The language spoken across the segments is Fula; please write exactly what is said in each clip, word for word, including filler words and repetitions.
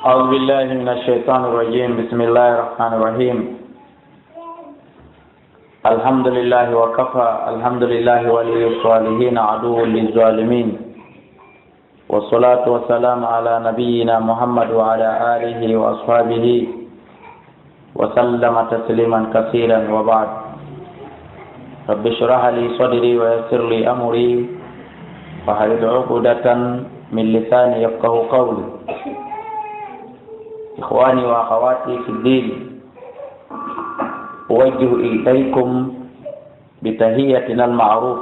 أعوذ بالله من الشيطان الرجيم. بسم الله الرحمن الرحيم. الحمد لله وكفى. الحمد لله ولي الصالحين عدو للظالمين. والصلاة والسلام على نبينا محمد وعلى آله وأصحابه وسلم تسليما كثيرا وبعد. رب اشرح لي صدري ويسر لي أمري واحلل عقدة من لساني يفقه قولي. إخواني وأخواتي في الدين، أوجه إليكم بتحيتنا المعروف،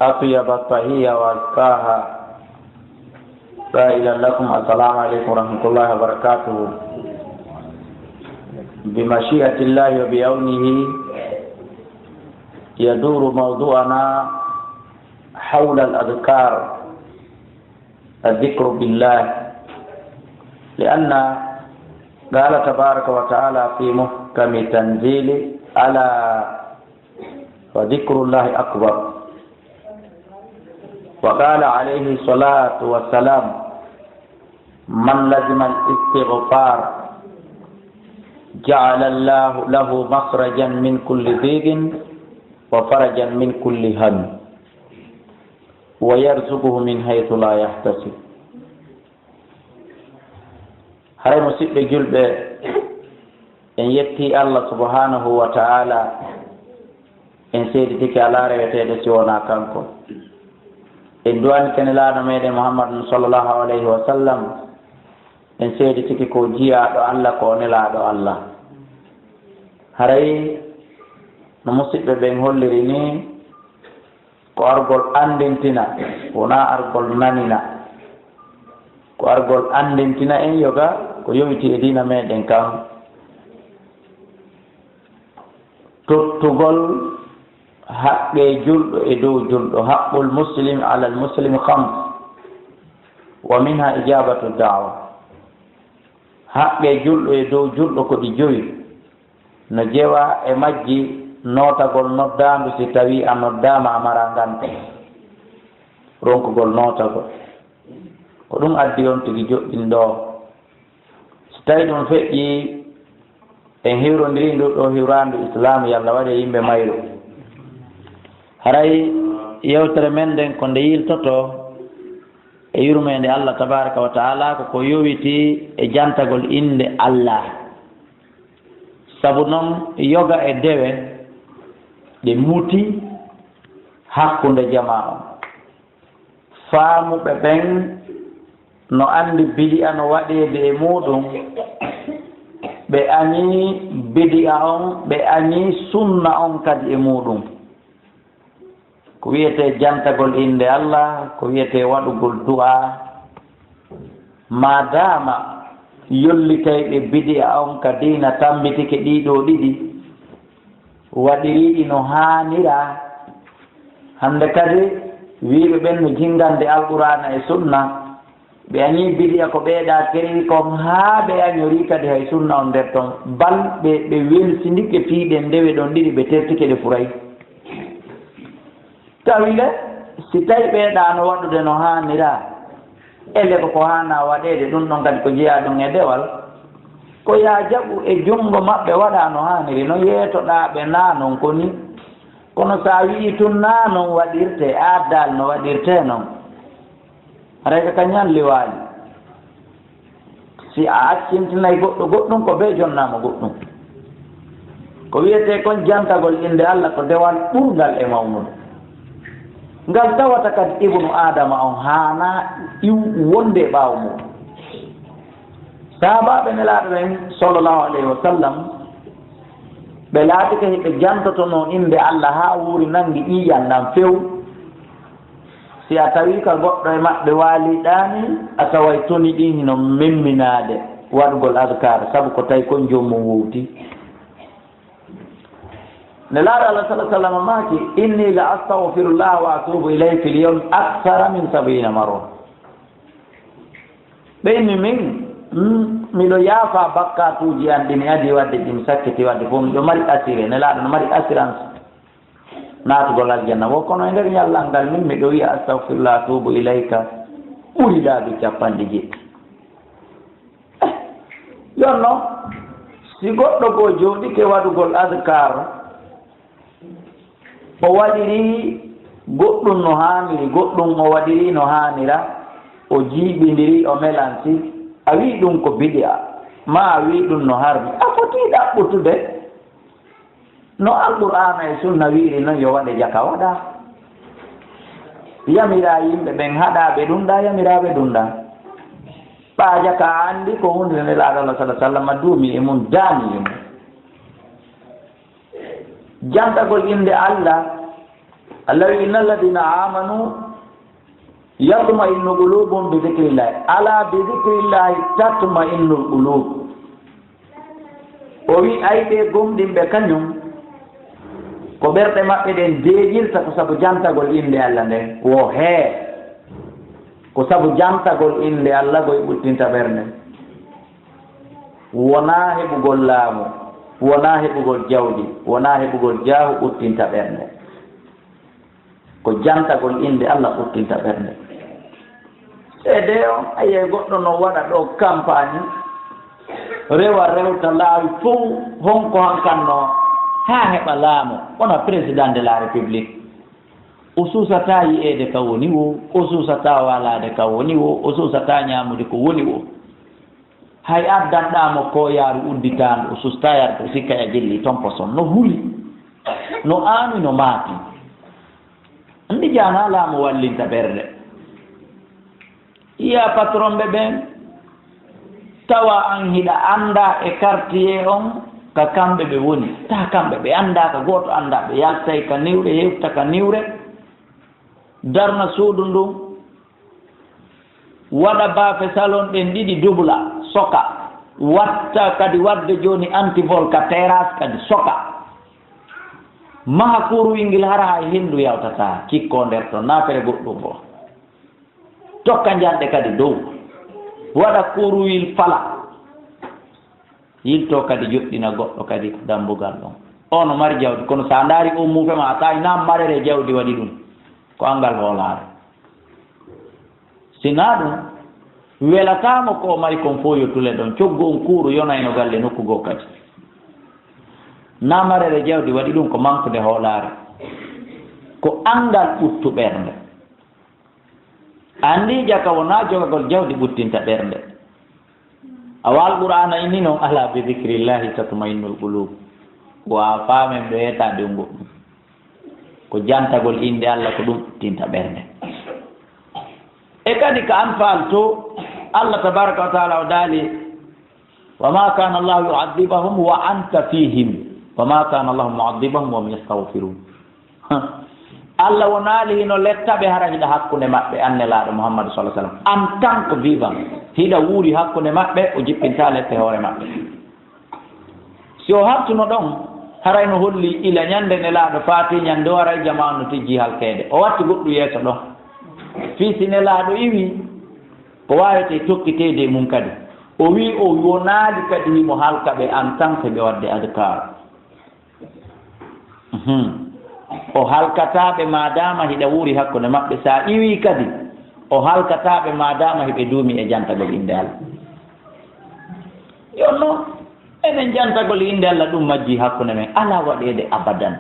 أطيب التحية وأزكاها، قائلا لكم: السلام عليكم ورحمة الله وبركاته. بمشيئة الله وبعونه يدور موضوعنا حول الأذكار، الذكر بالله، لأن قال تبارك وتعالى في محكم تنزيله: ألا وذكر الله أكبر. وقال عليه الصلاة والسلام: من لزم الاستغفار جعل الله له مخرجا من كل ضيق وفرجا من كل هم ويرزقه من حيث لا يحتسب. Haray, musiɓɓe julɓe, en yetti Allah subhanahu wa ta'ala, en seeditike alaa reweteeɗo si wonaa kanko. En du'anike Nelaaɗo meɗen Muhammadun sallallahu alayhi wa sallam, en seeditike ko jiyaaɗo Allah, ko nelaaɗo Allah. Haray, no musiɓɓe ɓen holliri ni, ko argol anndintina, wonaa argol nanina. Ko argol anndintina en yoga ko yowiti e diina meɗen kan. Tottugol haqqe julɗo e dow julɗo, حق المسلم على المسلم خمس، ومنها إجابة الدعوة. Haqqe julɗo e dow julɗo ko ɗi joyi. No jeyaa e majji nootagol noddaandu, si tawii a noddaama a maraa ngannta, ronkugol nootagol. Ko ɗum addi on tigi joɗɗin ɗoo. Si tawii ɗum feƴƴii, en hiwrondirii ndu ɗoo hiwraandu Islaam, yo Allah waɗe yimɓe mayru. Haray yewtere men nden ko nde yiltotoo e yurmeende Allah tabaaraka wa ta'ala, ko ko yowiti e jantagol innde Allah. Sabu non, yoga e dewe ɗe muti hakkunde jamaa on. Faamuɓe ɓen no anndi bidi'a no waɗeede e muuɗum, ɓe añii bidi'a on, ɓe añii sunna on kadi e muuɗum. Ko wiyetee jantagol innde Allah, ko wiyetee waɗugol du'a, maadaama yollitayɓe bidi'a on ka diina tammbitike ɗii ɗoo ɗiɗi, waɗirii ɗi no haanira. Hannde kadi, wiiɓe ɓen no jinngande Alqur'aana e Sunna, ɓe añii bidi'a ko ɓeeɗa kerewi kon, haa ɓe añorii kadi hay Sunna on nder ton, bal ɓe, ɓe welsindike fii ɗen ndewe ɗon ɗiɗi, ɓe tertike ɗe furay. Tawi le, si tawi ɓeeɗa no waɗude no haanira, ele ko ko haana waɗeede, ɗum ɗon kadi ko jeyaa ɗum e dewal, ko yaa jaɓu e junngo maɓɓe waɗa no haaniri, no yeetoɗaa ɓe naa non ko ni. Kono so a wi'ii tun naa non waɗirtee, a addaali no waɗirtee non, haray ka kañan liwaali. Si a accintinay goɗɗo goɗɗum, ko bee jonnaama goɗɗum. Ko wiyetee kon jantagol innde Allah ko dewal ɓurngal e mawnude. Ngal tawata kadi Ibnu Aadama on haanaa iw wonde e ɓaawo mum. Sahaabaaɓe Nelaaɗo ɓen, sallallahu alayhi wa sallam, ɓe laatike hiɓe jantotonoo innde Allah haa wuuri nanngi ƴiiƴan ɗan few. Si a tawii ka goɗɗo e maɓɓe waaliɗaani, a taway toni ɗin hino memminaade waɗugol adkaar, sabu ko tawi kon joomum wowti. Nelaaɗo Allah, sallallahu alayhi wa sallam, maaki: إني لأستغفر الله وأتوب إليه في اليوم أكثر من سبعين مرة. Ɓe inni min, mm, miɗo yaafa bakkaatuuji an ɗi mi adii waɗde, ɗi mi sakkiti waɗde fof, miɗo mari assuré, Nelaaɗo no mari assurance naatugol aljanna. Wo kono e nder ñallal ngal min miɗo wi'a: "Astagfirullah, atuubu ilayka," ɓuri laabi capanɗe jeɗɗi. Jonno, si goɗɗo goo jooɗike waɗugol adkaar, o waɗiri goɗɗum no haaniri, goɗɗum o waɗiri no haanira, o jiiɓindiri, o melansi, a wii ɗum ko bidi'a, maa a wii ɗum no harmi, a fotii ɗaɓɓutude. No Alqur'aana e Sunna wi'iri non yo waɗe jaka, waɗa. Yamiraa yimɓe ɓen, haɗaa ɓe ɗum ɗaa, yamiraa ɓe ɗum ɗaa. Ɓaa jaka a anndi ko huunde nde Nelaaɗo Allah sallallahu alaihi wasallam duumi e mum, daani e mum. Jantagol innde Allah, Allah wi'i, "Inna alladhina amanu yatma'innu qulubuhum bi dhikrillah. Ala bi dhikrillah tatma'innul qulub." O wi'i, ay ɓe gomɗinɓe kañum, ko ɓerɗe maɓɓe ɗen deeƴirta ko sabu jantagol innde Allah nden. Wo hee, ko sabu jantagol innde Allah goy ɓuttinta ɓernde. Wonaa heɓugol laamu, wonaa heɓugol jawdi, wonaa heɓugol jaahu ɓuttinta ɓernde. Ko jantagol innde Allah ɓuttinta ɓernde. Seedee on, a yi'ay goɗɗo no waɗa ɗoo kampaañi, rewa rewta laawi fow, honko hankanno haa heɓa laamu, wona président de la République. O suusataa yi'eede ka woni woo, o suusataa waalaade ka woni woo, o suusataa ñaamude ko woni woo. Hay addanɗaa mo kooyaaru udditaandu, o sustaa yarde, o sikka e jelli ton poson. No huli, no aami, no maati. Anndi jaanaa laamu wallinta ɓerɗe. Yi'aa patronɓe ɓen, tawa an hiɗa anndaa e quartier on ka kamɓe ɓe woni. Taa kamɓe ɓe anndaa, ka gooto anndaa. Ɓe yaltay ka niwre, hewta ka niwre, darna suudu ndun, waɗa baafe salon ɗen ɗiɗi dubla, soka, watta kadi waɗde jooni antivol ka terrasse kadi soka. Maha kuuruwil ngil hara hay henndu yawtataa, kikkoo nder ton, naafere goɗɗum goo. Tokka njanɗe kadi dow, waɗa kuuruwil fala. Yiltoo kadi joɗɗina goɗɗo kadi ka dambugal ɗon. Oo no mari jawdi, kono si a ndaari on muufe maa, a tawi naa marere jawdi waɗi ɗum, ko anngal hoolaare. Si naa ɗum, welataa mo ko o mari kon fof yo tule ɗon, coggu on kuuru yonayno galle nokku goo kadi. Naa marere jawdi waɗi ɗum, ko mankude hoolaare. Ko anngal ɓuttu ɓernde. Anndi jaka wonaa jogagol jawdi ɓuttinta ɓernde. Awa Alqur'aana inni non, "Alaa bi zikrillahi tatma'innul qulub." Wa faamen ɗo yeetaade ngo. Ko jantagol innde Allah ko ɗum ɓuttinta ɓernde. E kadi ka Anfal to, Allah tabaraka wa taala o daali, "Wa ma kana Allahu yu'adhibahum wa anta fihim, wa ma kana Allahu mu'adhibahum wa hum yastaghfirun." Allah wonaali hino letta ɓe hara hiɗa hakkunde maɓɓe, an Nelaaɗo Muhammadu sallallahu alaihi wasallam. En tant que vivant, hiɗa wuuri hakkunde maɓɓe, o jippinta lette hoore maɓɓe. Si o hattuno ɗon, haray no holli ila ñande Nelaaɗo faati ñande o, haray jamaa no tijji halkeede. O watti goɗɗum yeeso ɗon. Fii si Nelaaɗo iwi, ko waawetee tokkiteede e mum kadi. O wi'i o wonaali kadi himo halka ɓe en tant que ɓe waɗde adkaar. Mhm. O halkataa ɓe maadaama hiɗa wuuri hakkunde maɓɓe. Sa iwii kadi, o halkataa ɓe maadaama hiɓe duumi e jantagol innde Allah. Yo no, enen jantagol innde Allah ɗum majji hakkunde men. Alaa waɗeede abadan.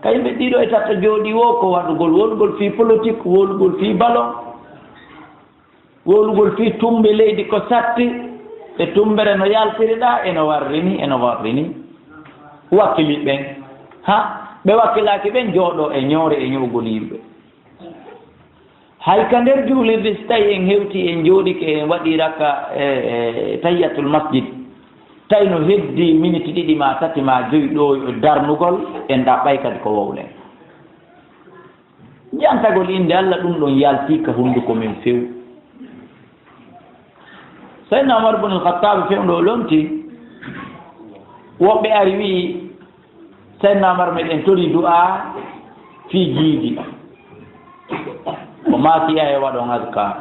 Ka yimɓe ɗiɗo e tato jooɗii wo ko waɗugol, wowlugol fii politique, wowlugol fii ballon. Wowlugol fii tumbe leydi ko satti, e tumbere no yaltiri ɗaa, eno warri nii, eno warri nii. Wakkili ɓen. Ha, ɓe wakkilaaki ɓen jooɗoo e ñoore e ño'ugol yimɓe. Hay ka nder juulirde, si tawi en hewtii, en jooɗike, en waɗii raka, e, e, tahiyatul masjid, tawi no heddii miniti ɗiɗi maa tati maa joyi ɗoo e darnugol, en ɗaɓɓay kadi ko wowlen. Jantagol innde Allah, ɗum ɗon yaltii ka hunnduko men few. Sayyidina Umar ibn al-Khattab fewndo o lonti, woɓɓe ari wi'i, "Sayyidina Umar, meɗen tori du'a fii jiidi." O maaki, "Yahe waɗon azkar."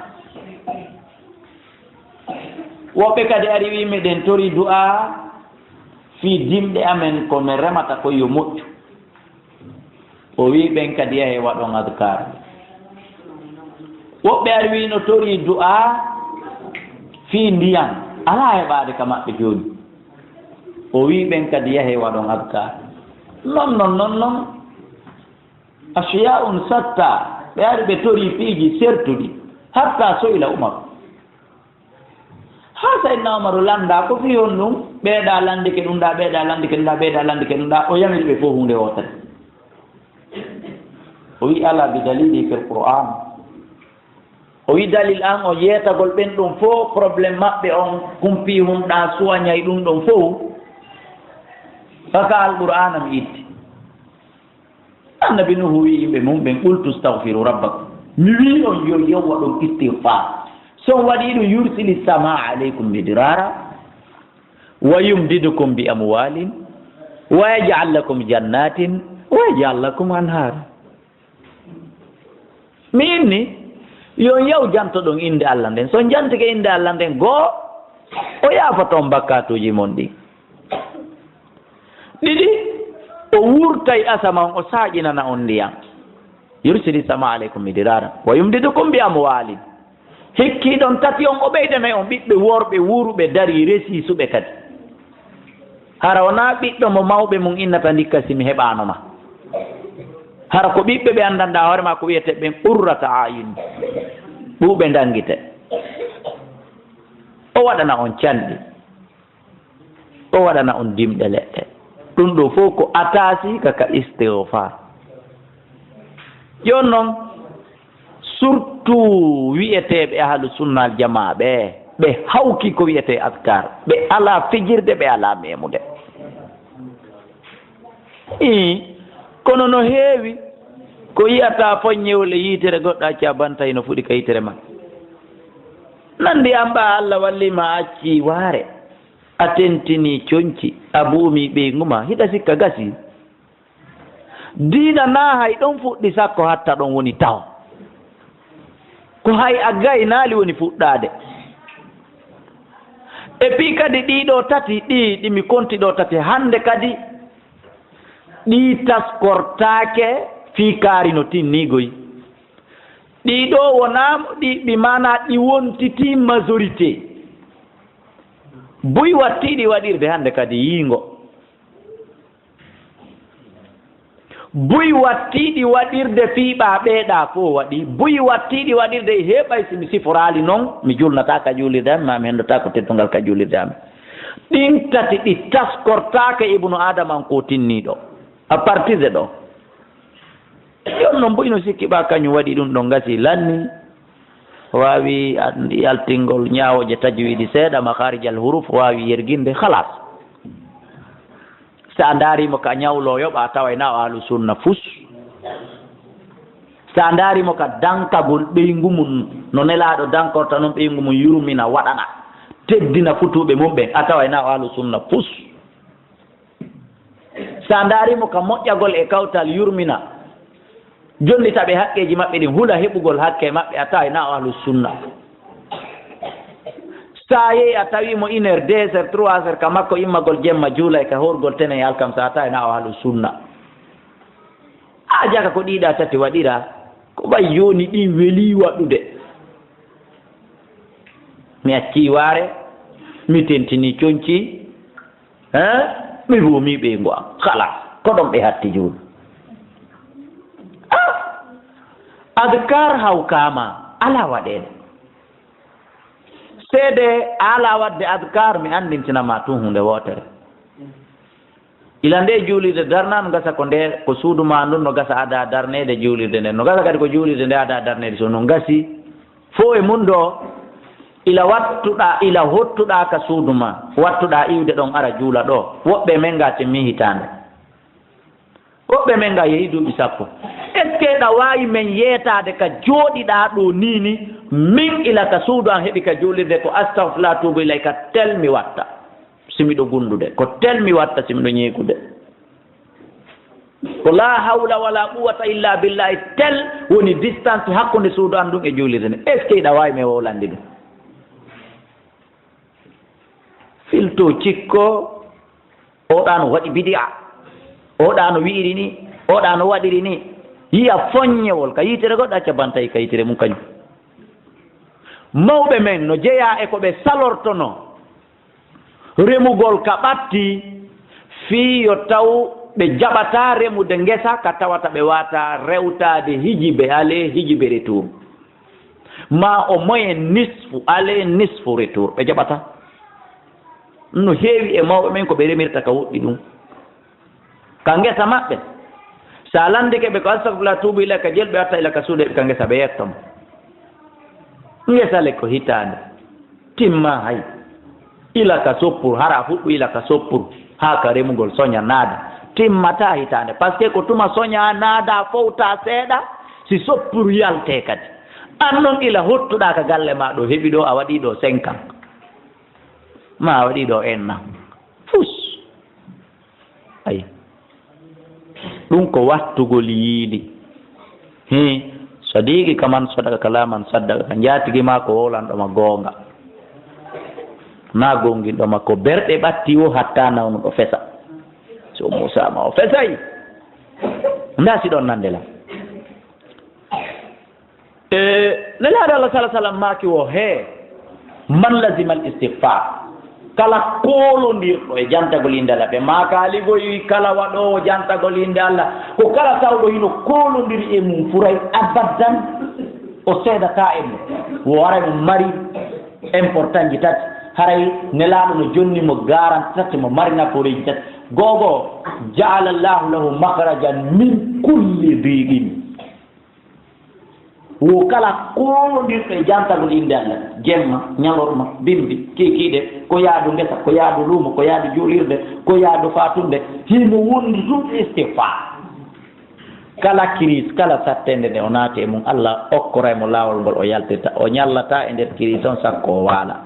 Woɓɓe kadi ari wi'i, "Meɗen tori du'a fii dimɗe amen, ko men remata ko yo moƴƴu." O wi'i ɓen kadi, "Yahe waɗon azkar." Woɓɓe ari wi'i no tori du'a fii ndiyan. Alaa heɓaade ka maɓɓe jooni. O wi'i ɓen kadi, "Yahee waɗon adkaar." Non, non, non, non. Ashiyaa'un satta, ɓe ari ɓe tori piiji sertuɗi. Hatta su'ila Umar. Haa Sayyidina Umaru lannda, ko fii honɗun? Ɓeeɗa lanndike ɗun ɗaa, ɓeeɗa lanndike ɗun ɗaa, ɓeeɗa lanndike ɗun ɗaa. O yamiri ɓe fow huunde wootere. O wi'i, "Alaa bi dalili fil Qur'aan." O wi'i, "Dalil an on yeetagol ɓen ɗun fow, problème maɓɓe on, kumpii hun ɗaa, suwañay ɗun ɗon fow. Ka Alqur'aana mi itti." Annabi Nuhu wi'i yimɓe mun ɓen, "Qultu stagfiru rabbakum." Mi wi'i on yo, yo waɗon istigfaar. Si on waɗii ɗun, "yursili samaa aleykum midraara, wa yumdidukum bi amwaalin, wa yaj'al lakum jannaatin, wa yaj'al lakum anhaara." Mi inni, yo on yahu jantoɗon innde Alla nden. Si on jantike innde Alla nden, goo, o yaafoto on bakkaatuuji mon ɗin. Ɗiɗi, o wurtay asama on, o saaƴinana on ndiyan. "Yursili samaa aleykum midraara, wa yumdidukum bi amwaalin." Hikkiiɗon tati on, o ɓeydanay on ɓiɓɓe worɓe wuuruɓe, darii, resii, suɓe kadi. Hara wonaa ɓiɗɗo mo mawɓe mun innata ndikka si mi heɓaano ma. Hara ko ɓiɓɓe ɓe anndanɗaa hoore maa ko wi'etee ɓen qurrata a'yun. Ɓuuɓe ndanngite. O waɗana on canɗi. O waɗana on dimɗe leɗɗe. Ɗun ɗoo fow ko ataasi ka, ka istigfaar. Jooni non, surtout wi'eteeɓe ahlu sunna al jamaa ɓe, ɓe hawki ko wi'etee adkaar. Ɓe alaa fijirde, ɓe alaa meemude. Ii, kono no heewi ko yi'ataa foññewol e yiitere goɗɗo, acca bantay no fuɗi ka yitere man. Nanndi an ɓaa Alla wallii ma a accii waare, a tentinii conci, a buumii ɓeyngu maa, hiɗa sikka gasii? Diina naa hay ɗon fuɗɗi sakko hatta ɗon woni taho. Ko hay a gaynaali woni fuɗɗaade. Et puis kadi ɗii ɗoo tati, ɗii ɗi mi konti ɗoo tati, hannde kadi ɗii taskortaake fii kaari no tinniigoy. Ɗii ɗoo wonaa ɗi, ɗi maanaa ɗi wontitii majorité. Buy wattii ɗi waɗirde hannde kadi yiingo. Buy wattii ɗi waɗirde fii ɓaa ɓeeɗaa fow waɗi. Buy wattii ɗi waɗirde e heɓay si mi siforaali non, mi julnataa ka juulirde am, maa mi henndotaako teddungal ka juulirde am. Ɗin tati ɗi taskortaake Ibnu Aadama on ko tinniiɗo. À partir de ɗo. Jooni non buy no sikki ɓaa kañum waɗi ɗun ɗon gasi lanni. Waawi an-, yaltingol ñaawooje tajwiidi seeɗa, makaarijal huruf, waawi yerginde, khalaas. So a ndaarii mo ka ñawlooyo, ɓaa taway na o ahlu sunna fus. So a ndaarii mo ka dankagol ɓeyngu mun, no Nelaaɗo dankorta non ɓeyngu mun, yurmina, waɗana, teddina futuuɓe mun ɓen, a taway na o ahlu sunna fus. So a ndaarii mo ka moƴƴagol e kawtal, yurmina, jonnita ɓe haqqeeji maɓɓe ɗin, hula heɓugol hakke maɓɓe, a taway na o ahlu sunna. So a yehi a tawii mo une heure, deux heures, trois heures ka makko immagol jemma juula e ka horgol tenen e alkamsa, a taway na o ahlu sunna. A jaka ko ɗii ɗaa tati waɗiraa, ko ɓay jooni ɗin welii waɗude. Mi accii waare, mi tentinii conci, hein? Mi buumii ɓeyngu an. Khalaas, ko ɗon ɓe hatti juulu. Ah! Adkaar hawkaama, alaa waɗeede. Seede a alaa waɗde adkaar, mi anndintina ma tun huunde wootere. Ila nde juulirde darnaa, no gasa ko nde, ko suudu maa ndun, no gasa adaa darneede juulirde nden. No gasa kadi ko juulirde nde adaa darneede, so no gasi. Fow e mun ɗoo, ila wattuɗaa, ila hottuɗaa ka suudu maa, wattuɗaa iwde ɗon ara juula ɗoo. Woɓɓe men ngaa timmii hitaande. Woɓɓe men ngaa yehi duuɓi sappo. Est-ce que ɗa waawi men yeetaade ka jooɗiɗaa ɗoo nii ni, min ila ka suudu an heɓi ka juulirde ko astagfirullah tuubu ilayka tel mi watta? Si miɗo gundude, ko tel mi watta si miɗo ñeegude. Ko laa hawla walaa quwwata illa billahi, tel woni distance hakkunde suudu an ndun e juulirde nden. Est-ce que hiɗa waawi men wowlande ɗun? Filto, cikko, oɗa no waɗi bidi'a, oɗa no wi'iri ni, oɗa no waɗiri ni. Yi'a foññewol ka yitere goɗɗo, acca bantay ka yitere mun kañum. Mawɓe men no jeyaa e ko ɓe salortonoo, Remugol ka ɓatti, fii yo taw ɓe jaɓataa remude ngesa ka tawata ɓe waawataa rewtaade hijibe aller, hijibe retour. Maa au moins nisfu aller, nisfu retour. Ɓe jaɓataa. No heewi e mawɓe men ko ɓe remirta ka woɗɗi ɗum. Ka ngesa maɓɓe. So a lanndike ɓe ko astagfirullah, tuubu ilayka, jel ɓe watta ila ka suuɗe ɓe ka ngesa ɓe yetto mo. Ngesa le ko hitaande. Timma hay. Ila ka soppuru, hara fuɗɗu ila ka soppuru. Haa ka remugol soña naada. Timmataa hitaande. Parce que ko tuma soña naada fowta seeɗa, si soppuru yalte kadi. An non ila hottuɗaa ka galle maa ɗo, heɓi ɗo, a waɗi ɗo cinq ans. Ma a waɗi ɗo un an. Fus. Ay. Ɗum ko wattugol yiili. Hii, sadiqi kaman sadaka kalaman saddaka ka njaatigi ma ko wowlanɗo ma goonga. Na gonginɗo ma ko berɗe ɓatti o hatta nawnuɗo fesa. So Muusa ma o fesay. Nda si ɗon nande lam. E, Nelaaɗo Allah sala sallam maaki wo, he, man lazima al istighfar, kala koolondirɗo e jantagol innde Allah, ɓe maakaali goy kala waɗoowo jantagol innde Allah, ko kala tawɗo hino koolondiri e mum furay abadan, o seedataa e mum, wo haray mo mari important ji tati, haray Nelaaɗo no jonni mo garanti tati, mo mari nafooreeji tati. Go'o, ja'ala Allahu lahu makhrajan min kulli diqin. Wo kala koolondirɗo e jantagol innde Allah, jemma, ñalorma, bimbi, kiikiiɗe, ko yaadu ngesa, ko yaadu luumo, ko yaadu juulirde, ko yaadu faatunde, himo wondi tun istighfar. Kala kiris, kala sattende nde o naati e mum, Allah okkoray mo laawol ngol o yaltirta. O ñallataa e nder kiris on sakko o waala.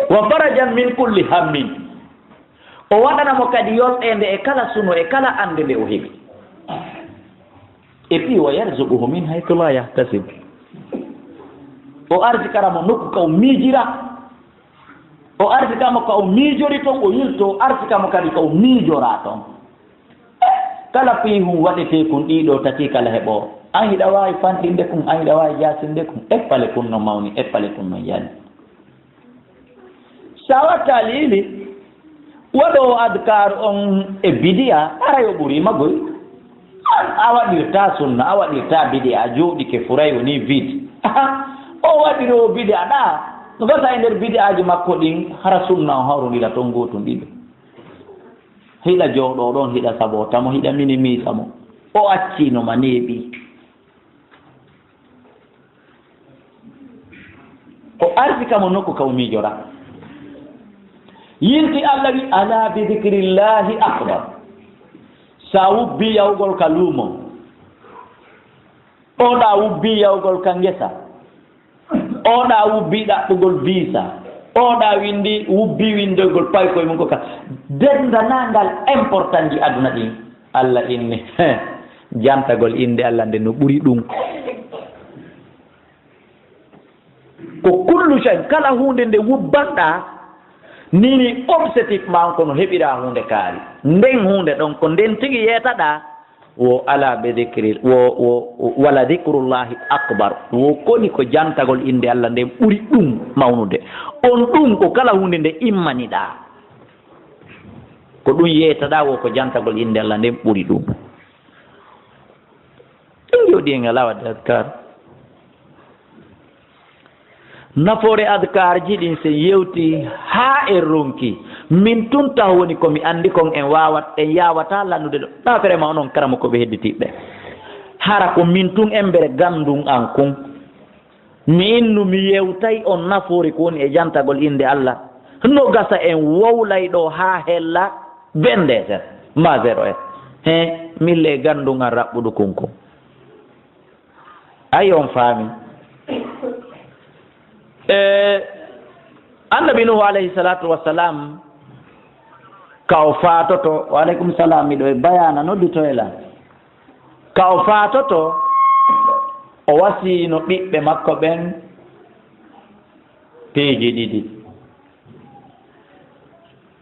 Wa farajan min kulli hammin. O waɗana mo kadi yolɗeende e kala suno, e kala annde nde o heɓi. Et puis, wa yarzuquhu min haythu la yahtasib. O arzikara mo nokku ka o miijira. O arzika mo ka o miijori ton, o yilto, o arzika mo kadi ka o miijora ton. Kala piihun waɗetee kun ɗiɗo tati kala heɓo. An hiɗa waawi fanɗinde kun, an hiɗa waawi jaasinde kun. Eppale kun no mawni, eppale kun no yani. Sa watta liili, waɗoowo adkar on e bidi'a, haray o ɓuri ma goy. An a waɗirta sunna, a waɗirta bidi'a, a jooɗike furay woni vide. Aha, o waɗiroowo bidi'a ɗa, no gasa e nder bidi'aaji makko ɗin, hara sunna on hawrondira ton gootun ɗiɗo. Hiɗa jooɗoo ɗon, hiɗa saboota mo, hiɗa minimiisa mo. O accii no ma neeɓi. O arzika mo nokku ka o miijora. Yilti Allah wi, "Ala bi dhikrillahi akbar." Sa wubbi yahugol ka luumo, oɗa wubbi yahugol ka ngesa, oɗa wubbi ɗaɓɓugol visa, oɗa windi, wubbi windoygol paykoye mum ko ka dendanangal important ji aduna ɗin. Allah inni, jantagol innde Allah nde no ɓuri ɗum. Ko kullu shay, kala huunde nde wubbanɗaa, nini objectif ma on ko no heɓiraa huunde kaari. Nden huunde ɗon ko nden tigi yeetaɗaa, wo ala be dhikri, wo, wo, wala dhikrullahi akbar. Wo koni ko jantagol innde Allah nden ɓuri ɗum mawnude. On ɗum ko kala huunde nde immaniɗaa. Ko ɗum yeetaɗaa wo ko jantagol innde Allah nden ɓuri ɗum. En jooɗi en alaa waɗde adkar. Nafoore adkarji ɗin sen yewti haa en ronki. Min tun taw woni ko mi anndi kon en waawat, en yaawataa lannude ɗo. Ɗa vraiment onon karamokooɓe hedditiiɓe. Hara ko min tun embere ganndun an kun. Mi innu mi yewtay on nafoore ko woni e jantagol innde Allah. No gasa en wowlay ɗo haa hella. Bende sen, ma zéro en. He, mille ganndungal raɓɓuɗo kunko. Ay, on faami. E, Annabi Nuhu alayhi salatu wassalam, ka o faatoto, wa aleykum salam, miɗo e bayaana, nodditoye lan. Ka o faatoto, o wasiino ɓiɓɓe makko ɓen piiji ɗiɗi.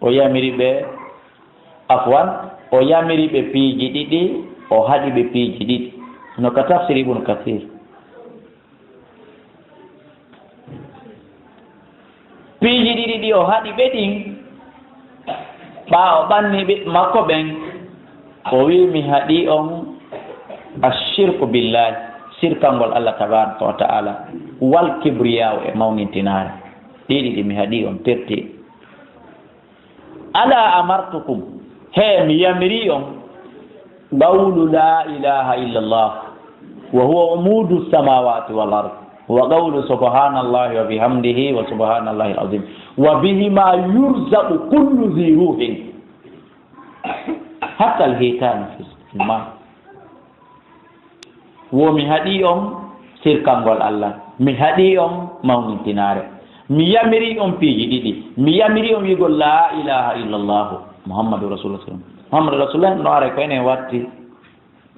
O yamiri ɓe, afwan, o yamiri ɓe piiji ɗiɗi, o haɗi ɓe piiji ɗiɗi. No ka tafsir Ibn Kathir. Piiji ɗiɗi ɗi o haɗi ɓe ɗin, ɓaawo ɓanni ɓiɓɓe makko ɓen, o wi'i, "Mi haɗi on ashirku billahi, sirkangol Allah tabaraka wa ta'ala, wal kibriya'u, e mawnintinaare. Ɗiɗi ɗi mi haɗi on, perti. Ala amartukum, he mi yamiri on, qawlu la ilaha illallah, wa huwa umudu samawati wal ard, wa qawlu subhanallahi wa bihamdihi wa subhanallahi al-azim, wa bihima yurzaqu kullu dhi ruhin, hatta al-hitanu fi ma." Wo mi haɗi on sirkangol Allah, mi haɗi on mawnintinaare, mi yamiri on piiji ɗiɗi, mi yamiri on wi'ugol la ilaha illallah, Muhammadu Rasulullah sallam. Muhammadu Rasulullah no ara ko enen watti,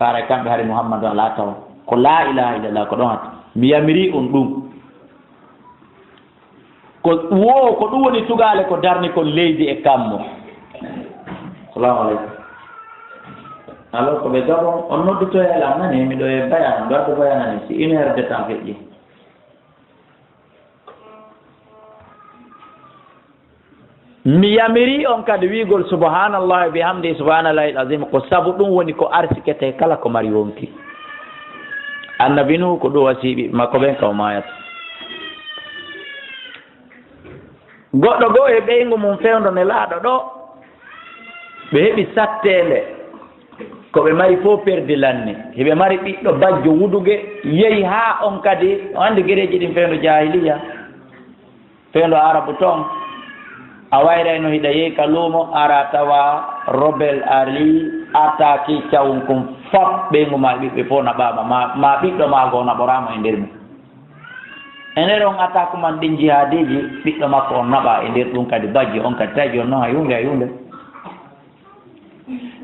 ara kamɓe hari Muhammadu ala tawa. Ko la ilaha illallah ko ɗon hatti. Mi yamiri on ɗum. Ko wo, ko ɗum woni tugaale ko darni kon leydi e kammu. Salamu aleykum. Alors ko ɓe gabon, on noddutoyal am nani, miɗo e bayana, miɗo addu bayana ni, si une heure de temps feƴƴi. Mi yamiri on kadi wi'ugol subhanallahi bihamdi, subhanallahi al-azim, ko sabu ɗum woni ko arsikete kala ko mari wonki. Annabi Nuhu ko ɗum wasiiɓi makko ɓen ka o maayata. Goɗɗo goo e ɓeyngu mum fewndo Nelaaɗo ɗo, ɓe heɓi satteende, ko ɓe mari fof perdi lanni. Hiɓe mari ɓiɗɗo bajjo wuduge, yehi haa on kadi, o anndi gereeji ɗin fewndo jaahiliya, fewndo Arabu toon. A wayrayno hiɗa yehi ka luumo, ara tawa robel ari, attaque cawun kun fof, ɓeyngu maa ɓiɓɓe fof naɓaama, ma, ma ɓiɗɗo maa goo naɓoraama e nder mum. E nder on attaque man ɗin jihaadiiji, ɓiɗɗo makko on naɓa e nder ɗum kadi bajjo on kadi tawi on non hay huunde, hay huunde.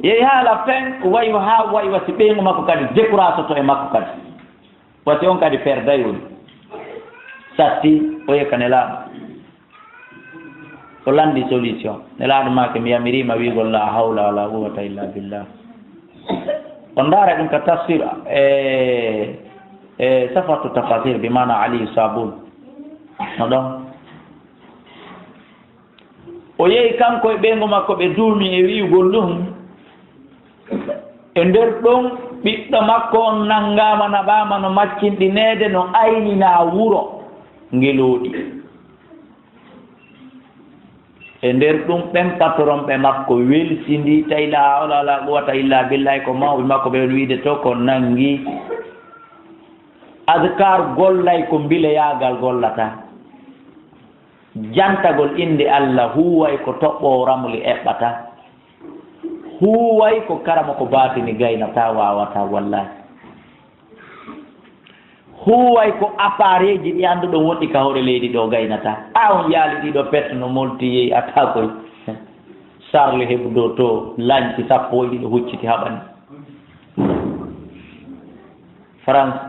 Yehi haala fen, wayi haa wayi wa si ɓeyngu makko kadi décourageoto e makko kadi. Wasi on kadi perday woni. Satti, o yehi ka Nelaaɗo. O lanndi solution. Nelaaɗo maaki, mi yamiriima wi'ugol la hawla wala quwwata illa billah. On ndaara ɗum ka tafsir, e, e Safatu Tafasir, bi maana Aliyu Sabun. No ɗon. O yehi kanko e ɓeyngu makko, ɓe duumi e wi'ugol ɗum. E nder ɗum, ɓiɗɗo makko on nanngaama, naɓaama no maccinɗineede, no ayninaa wuro ngelooɗi. E nder ɗum, ɓen patronɓe makko welsindii, tawi la hawla wala quwwata illa billahi, ko mawɓe makko ɓe on wiide to ko nanngi. Adkar gollay ko mbileyaagal gollata. Jantagol innde Allah huuway ko toɓɓoowo ramli eɓɓata. Huuway ko karamoko baatini gaynata, waawata wallahi. Huuway ko appareeji ɗi annduɗon wonɗi ka hoore leydi ɗo gaynata. A on yaali ɗiɗo pet no molti yehi attaque koy. Charlie Hebdo to lanci sappo e ɗiɗo hucciti haɓani. France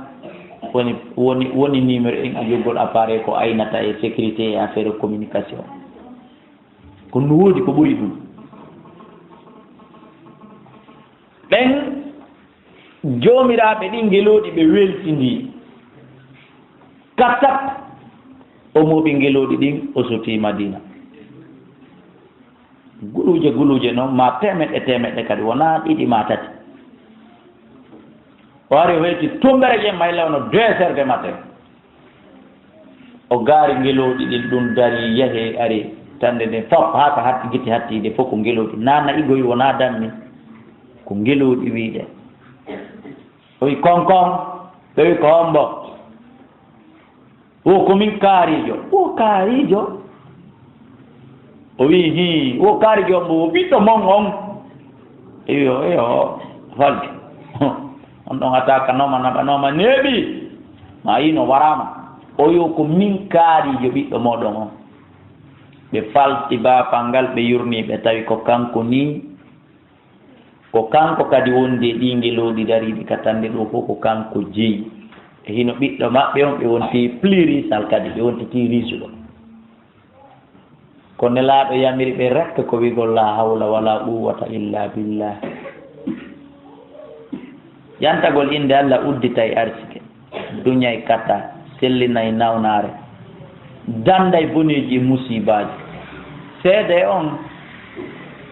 woni, woni, woni numéro un e joggol appareil ko aynata e sécurité et affaire communication. Kono no woodi ko ɓuri ɗum. Ɓen joomiraaɓe ɗin ngelooɗi ɓe weltindii. Kattat o mooɓi ngelooɗi ɗin, o sutii Madina. Guluuje, guluuje non, ma teemeɗɗe, teemeɗɗe kadi, wonaa ɗiɗi ma tati. O ari, o weyti tumbere ƴen, mayla wono deux heures de matin. O gaari ngelooɗi ɗin ɗum dari, yahi, ari, tande nden fof, haa ka hatti, gite hattiide fof ko ngelooɗi. Naa na'i goy, wonaa dammi, ko ngelooɗi wi'uɗe. O wi, "Konkon," ɓe wi, "Ko hombo?" "Wo ko min kaariijo." "Wo kaariijo?" O wi, "Hii, wo kaariijo hombo? Wo ɓiɗɗo mon on?" Iyo, iyo, falke. On ɗon attaque nooma, naɓa nooma, neeɓi. Ma yino waraama. O wi, "Ko min kaariijo ɓiɗɗo mooɗon on." Ɓe falti baafal ngal, ɓe yurni, ɓe tawi ko kanko nii. Ko kanko kadi wondi e ɗii ngelooɗi dariiɗi ka tande ɗoo fof, ko kanko jeyi. E hino ɓiɗɗo maɓɓe on, ɓe wonti plus riche kadi, ɓe wonti plus riche ɗo. Ko Nelaaɗo yamiri ɓe rek ko wi'ugol la hawla wala quwwata illa billah. Jantagol innde Allah udditay arsike, duñay kata, sellinay nawnaare. Danday boneeji e musiibaaji. Seede on,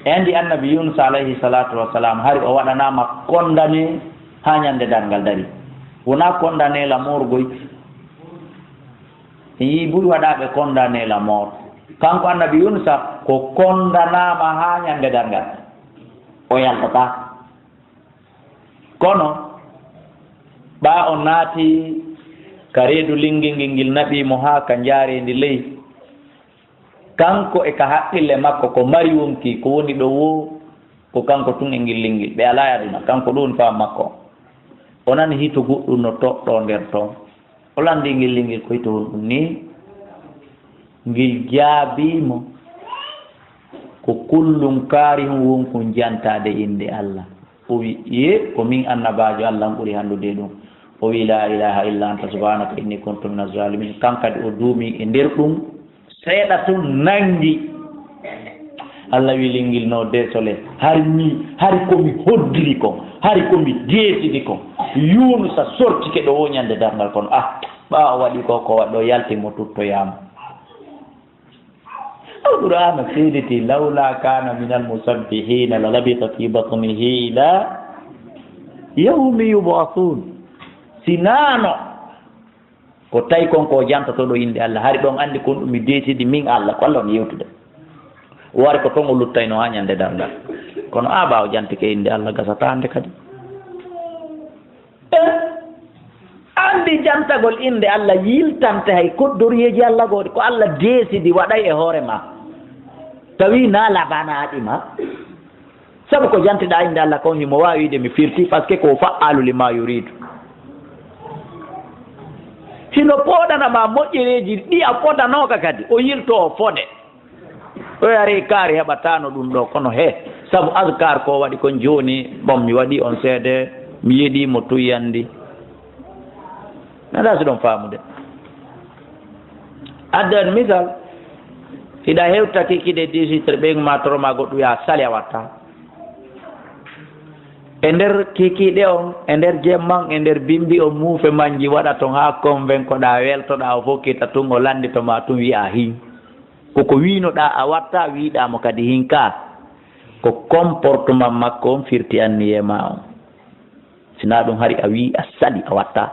e anndi Annabi Yunus alayhi salaatu wa salaam, hari o waɗanaama kondane haa ñande darngal dari. Wonaa kondane la mort goy. En yii buy waɗaaɓe kondane la mort. Kanko Annabi Yunusa ko kondanaama haa ñande darngal. O yaltataa. Kono, ɓaa o naati ka reedu linngel ngel, ngel naɓii mo haa ka njaareendi ley. Kanko e ka haqqille makko, ko mari wonki, ko woni ɗo woo, ko kanko tun e ngel linngel. Ɓe alaa e aduna, kanko ɗun faa makko. O nani hito goɗɗun no toɗɗoo nder ton. O lanndii ngel linngel, ko hito honɗun nii? Ngel jaabii mo, ko kullun kaarihun wonkun jantaade innde Allah. O wi, "Ye, ko min annabaajo Allah, an ɓuri hanndude e ɗun." O wi, "La ilaha illa anta subhanaka inni kuntu mina zalimin." Kan kadi o duumi e nder ɗun, seeɗa tun nanngi. Allah wi linngel, "No, désolé, hari mi, hari ko mi hoddiri kon, hari ko mi deesidi kon." Yunusa sortike ɗo woo ñande darngal, kono, ah, ɓaa o waɗi ko, ko waɗɗo yalti mo tuttoyaama. Alqur'aana seediti, "Lawla kana minal musabbihina la labitha fi batnihi ila yawmi yub'athun." Si naano ko tawi kon ko jantotoɗo innde Allah, hari ɗon anndi kon ɗum mi deesidi min Allah, ko Allah on yewtude. O wari ko ton o luttayno haa ñande darngal. Kono a ɓaawo jantike innde Allah, gasata hannde kadi. Eh, anndi jantagol innde Allah yiltante hay koddoriyeeji Allah gooɗi, ko Allah deesidi waɗay e hoore ma. Tawi na labanaɗi ma. Sabu ko jantiɗa innde Allah kon himo waawi wiide mi firti, parce que ko fa'alu lima yuridu. Hino pooɗana ma moƴƴereeji ɗi a fodanooka kadi, o yilto o fode. O yari kaari heɓataano ɗum ɗo, kono he, sabu azkar ko waɗi kon jooni, bon, mi waɗi on seede, mi yeɗi mo tuyandi. Nada si ɗon faamude. Addan misal, hiɗa hewta kikide dix-huit heures, ɓeygu ma toro ma goɗɗum ya sali a watta. E nder kikiɗe on, e nder jemman, e nder bimbi on, muufe manji waɗa ton haa konven ko ɗa weltoɗa, o fokkita tun, o landito ma tun, wi'a hin. Ko ko wiinoɗa a watta, wiɗa mo kadi hin ka. Ko comportement makko on firti anniye ma on. Sina ɗum hari a wi a sali a watta.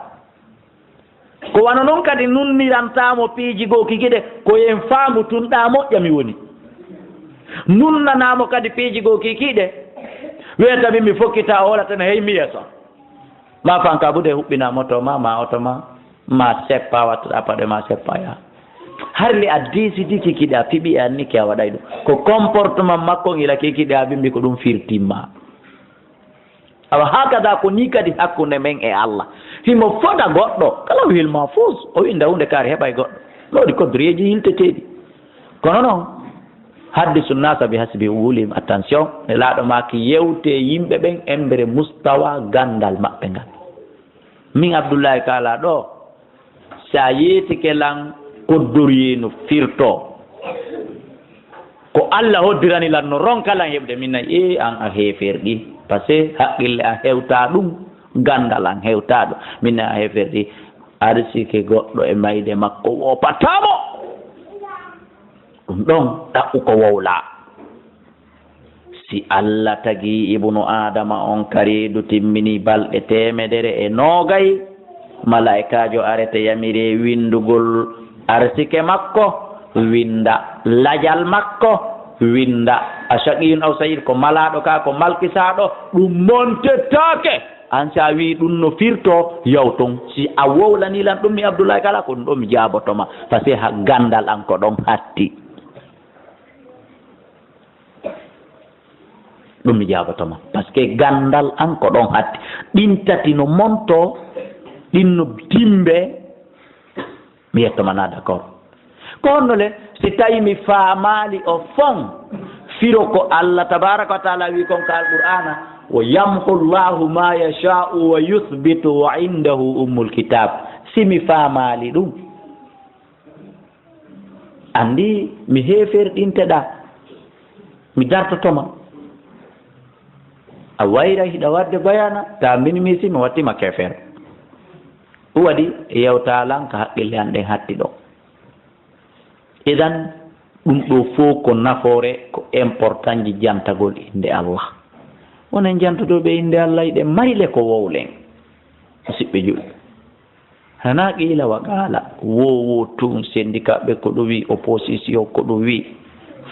Ko wano non kadi nunniranta mo piiji goo kikiɗe, ko en faamu tun ɗa moƴƴa mi woni. Nunnana mo kadi piiji goo kikiɗe, weta min mi fokkita o holatana hey mi yeeso. Ma fanka bude huɓɓina moto ma, ma oto ma, ma seppa wattuɗa paɗe ma seppa ya. Har le a décidi kikiɗe a fiɓi e annike a waɗay ɗum. Ko comportement makko ngila kikiɗe a bimbi ko ɗum firtimma. Awa hakada ko ni kadi hakkunde men e Allah. Himo foda goɗɗo, kala o hil mahfuz, o winda hunde kaari heɓa e goɗɗo. No waɗi kodoriyeeji yilteteeɗi. Kono non, haddisu nasa bi hasbi uqulihim, attention, Nelaaɗo maaki yewte yimɓe ɓen embere mustawa gandal maɓɓe ngal. Min Abdullahi Kala ɗo, si a yeetike lan koddoriyee no firtoo, ko Allah hoddirani lan no ronka lan heɓude, min nayi, ee, an a heeferɗi. Parce que haqqille an hewtaa ɗum, ganndal an hewtaa ɗum. Min nayi a heeferɗi. Arsike goɗɗo e mayde makko woopataa mo. Ɗum ɗon ɗaɓɓu ko wowlaa. Si Allah tagi ibnu Aadama on ka reedu timmini balɗe teemedere e noogay, malaa'ikaajo arete yamiree winndugol arsike makko, winnda lajal makko, winnda a shaqiyun aw sa'id, ko malaaɗo ka, ko malkisaaɗo, ɗum montetaake. An si a wii ɗum no firtoo, yaw ton. Si a wowlanii lan ɗum, mi Abdullahi Kala, ko ɗum ɗon mi jaaboto ma. Parce que ha ganndal an ko ɗon hatti. Ɗum mi jaaboto ma. Parce que ganndal an ko ɗon hatti. Ɗin tati no monto, ɗin no dimbe, mi yetto ma na d'accord. Ko honno le, si tawi mi faamaali o fon, firo ko Allah tabaraka wa taala wi kon ka Alqur'aana, "Wa yamhu Allahu ma yasha'u wa yuthbitu wa indahu ummul kitab." Si mi faamaali ɗum, anndi mi heeferɗinteɗa, mi dartotoma. A wayra hiɗa wadde bayana, ta minimisi mi wattima kefer. Ɗum waɗi yewta lan ka haqqille an ɗen hatti ɗo. Idan, ɗum ɗo fof ko nafoore, ko importantji jantagol innde Allah. Wonen jantotooɓe innde Allah, eɗen mari le ko wowlen. Musidɓe julɓe, hana qiila wa qaala, wo, wo tun, syndicat ɓe ko ɗum wi, opposition ko ɗum wi,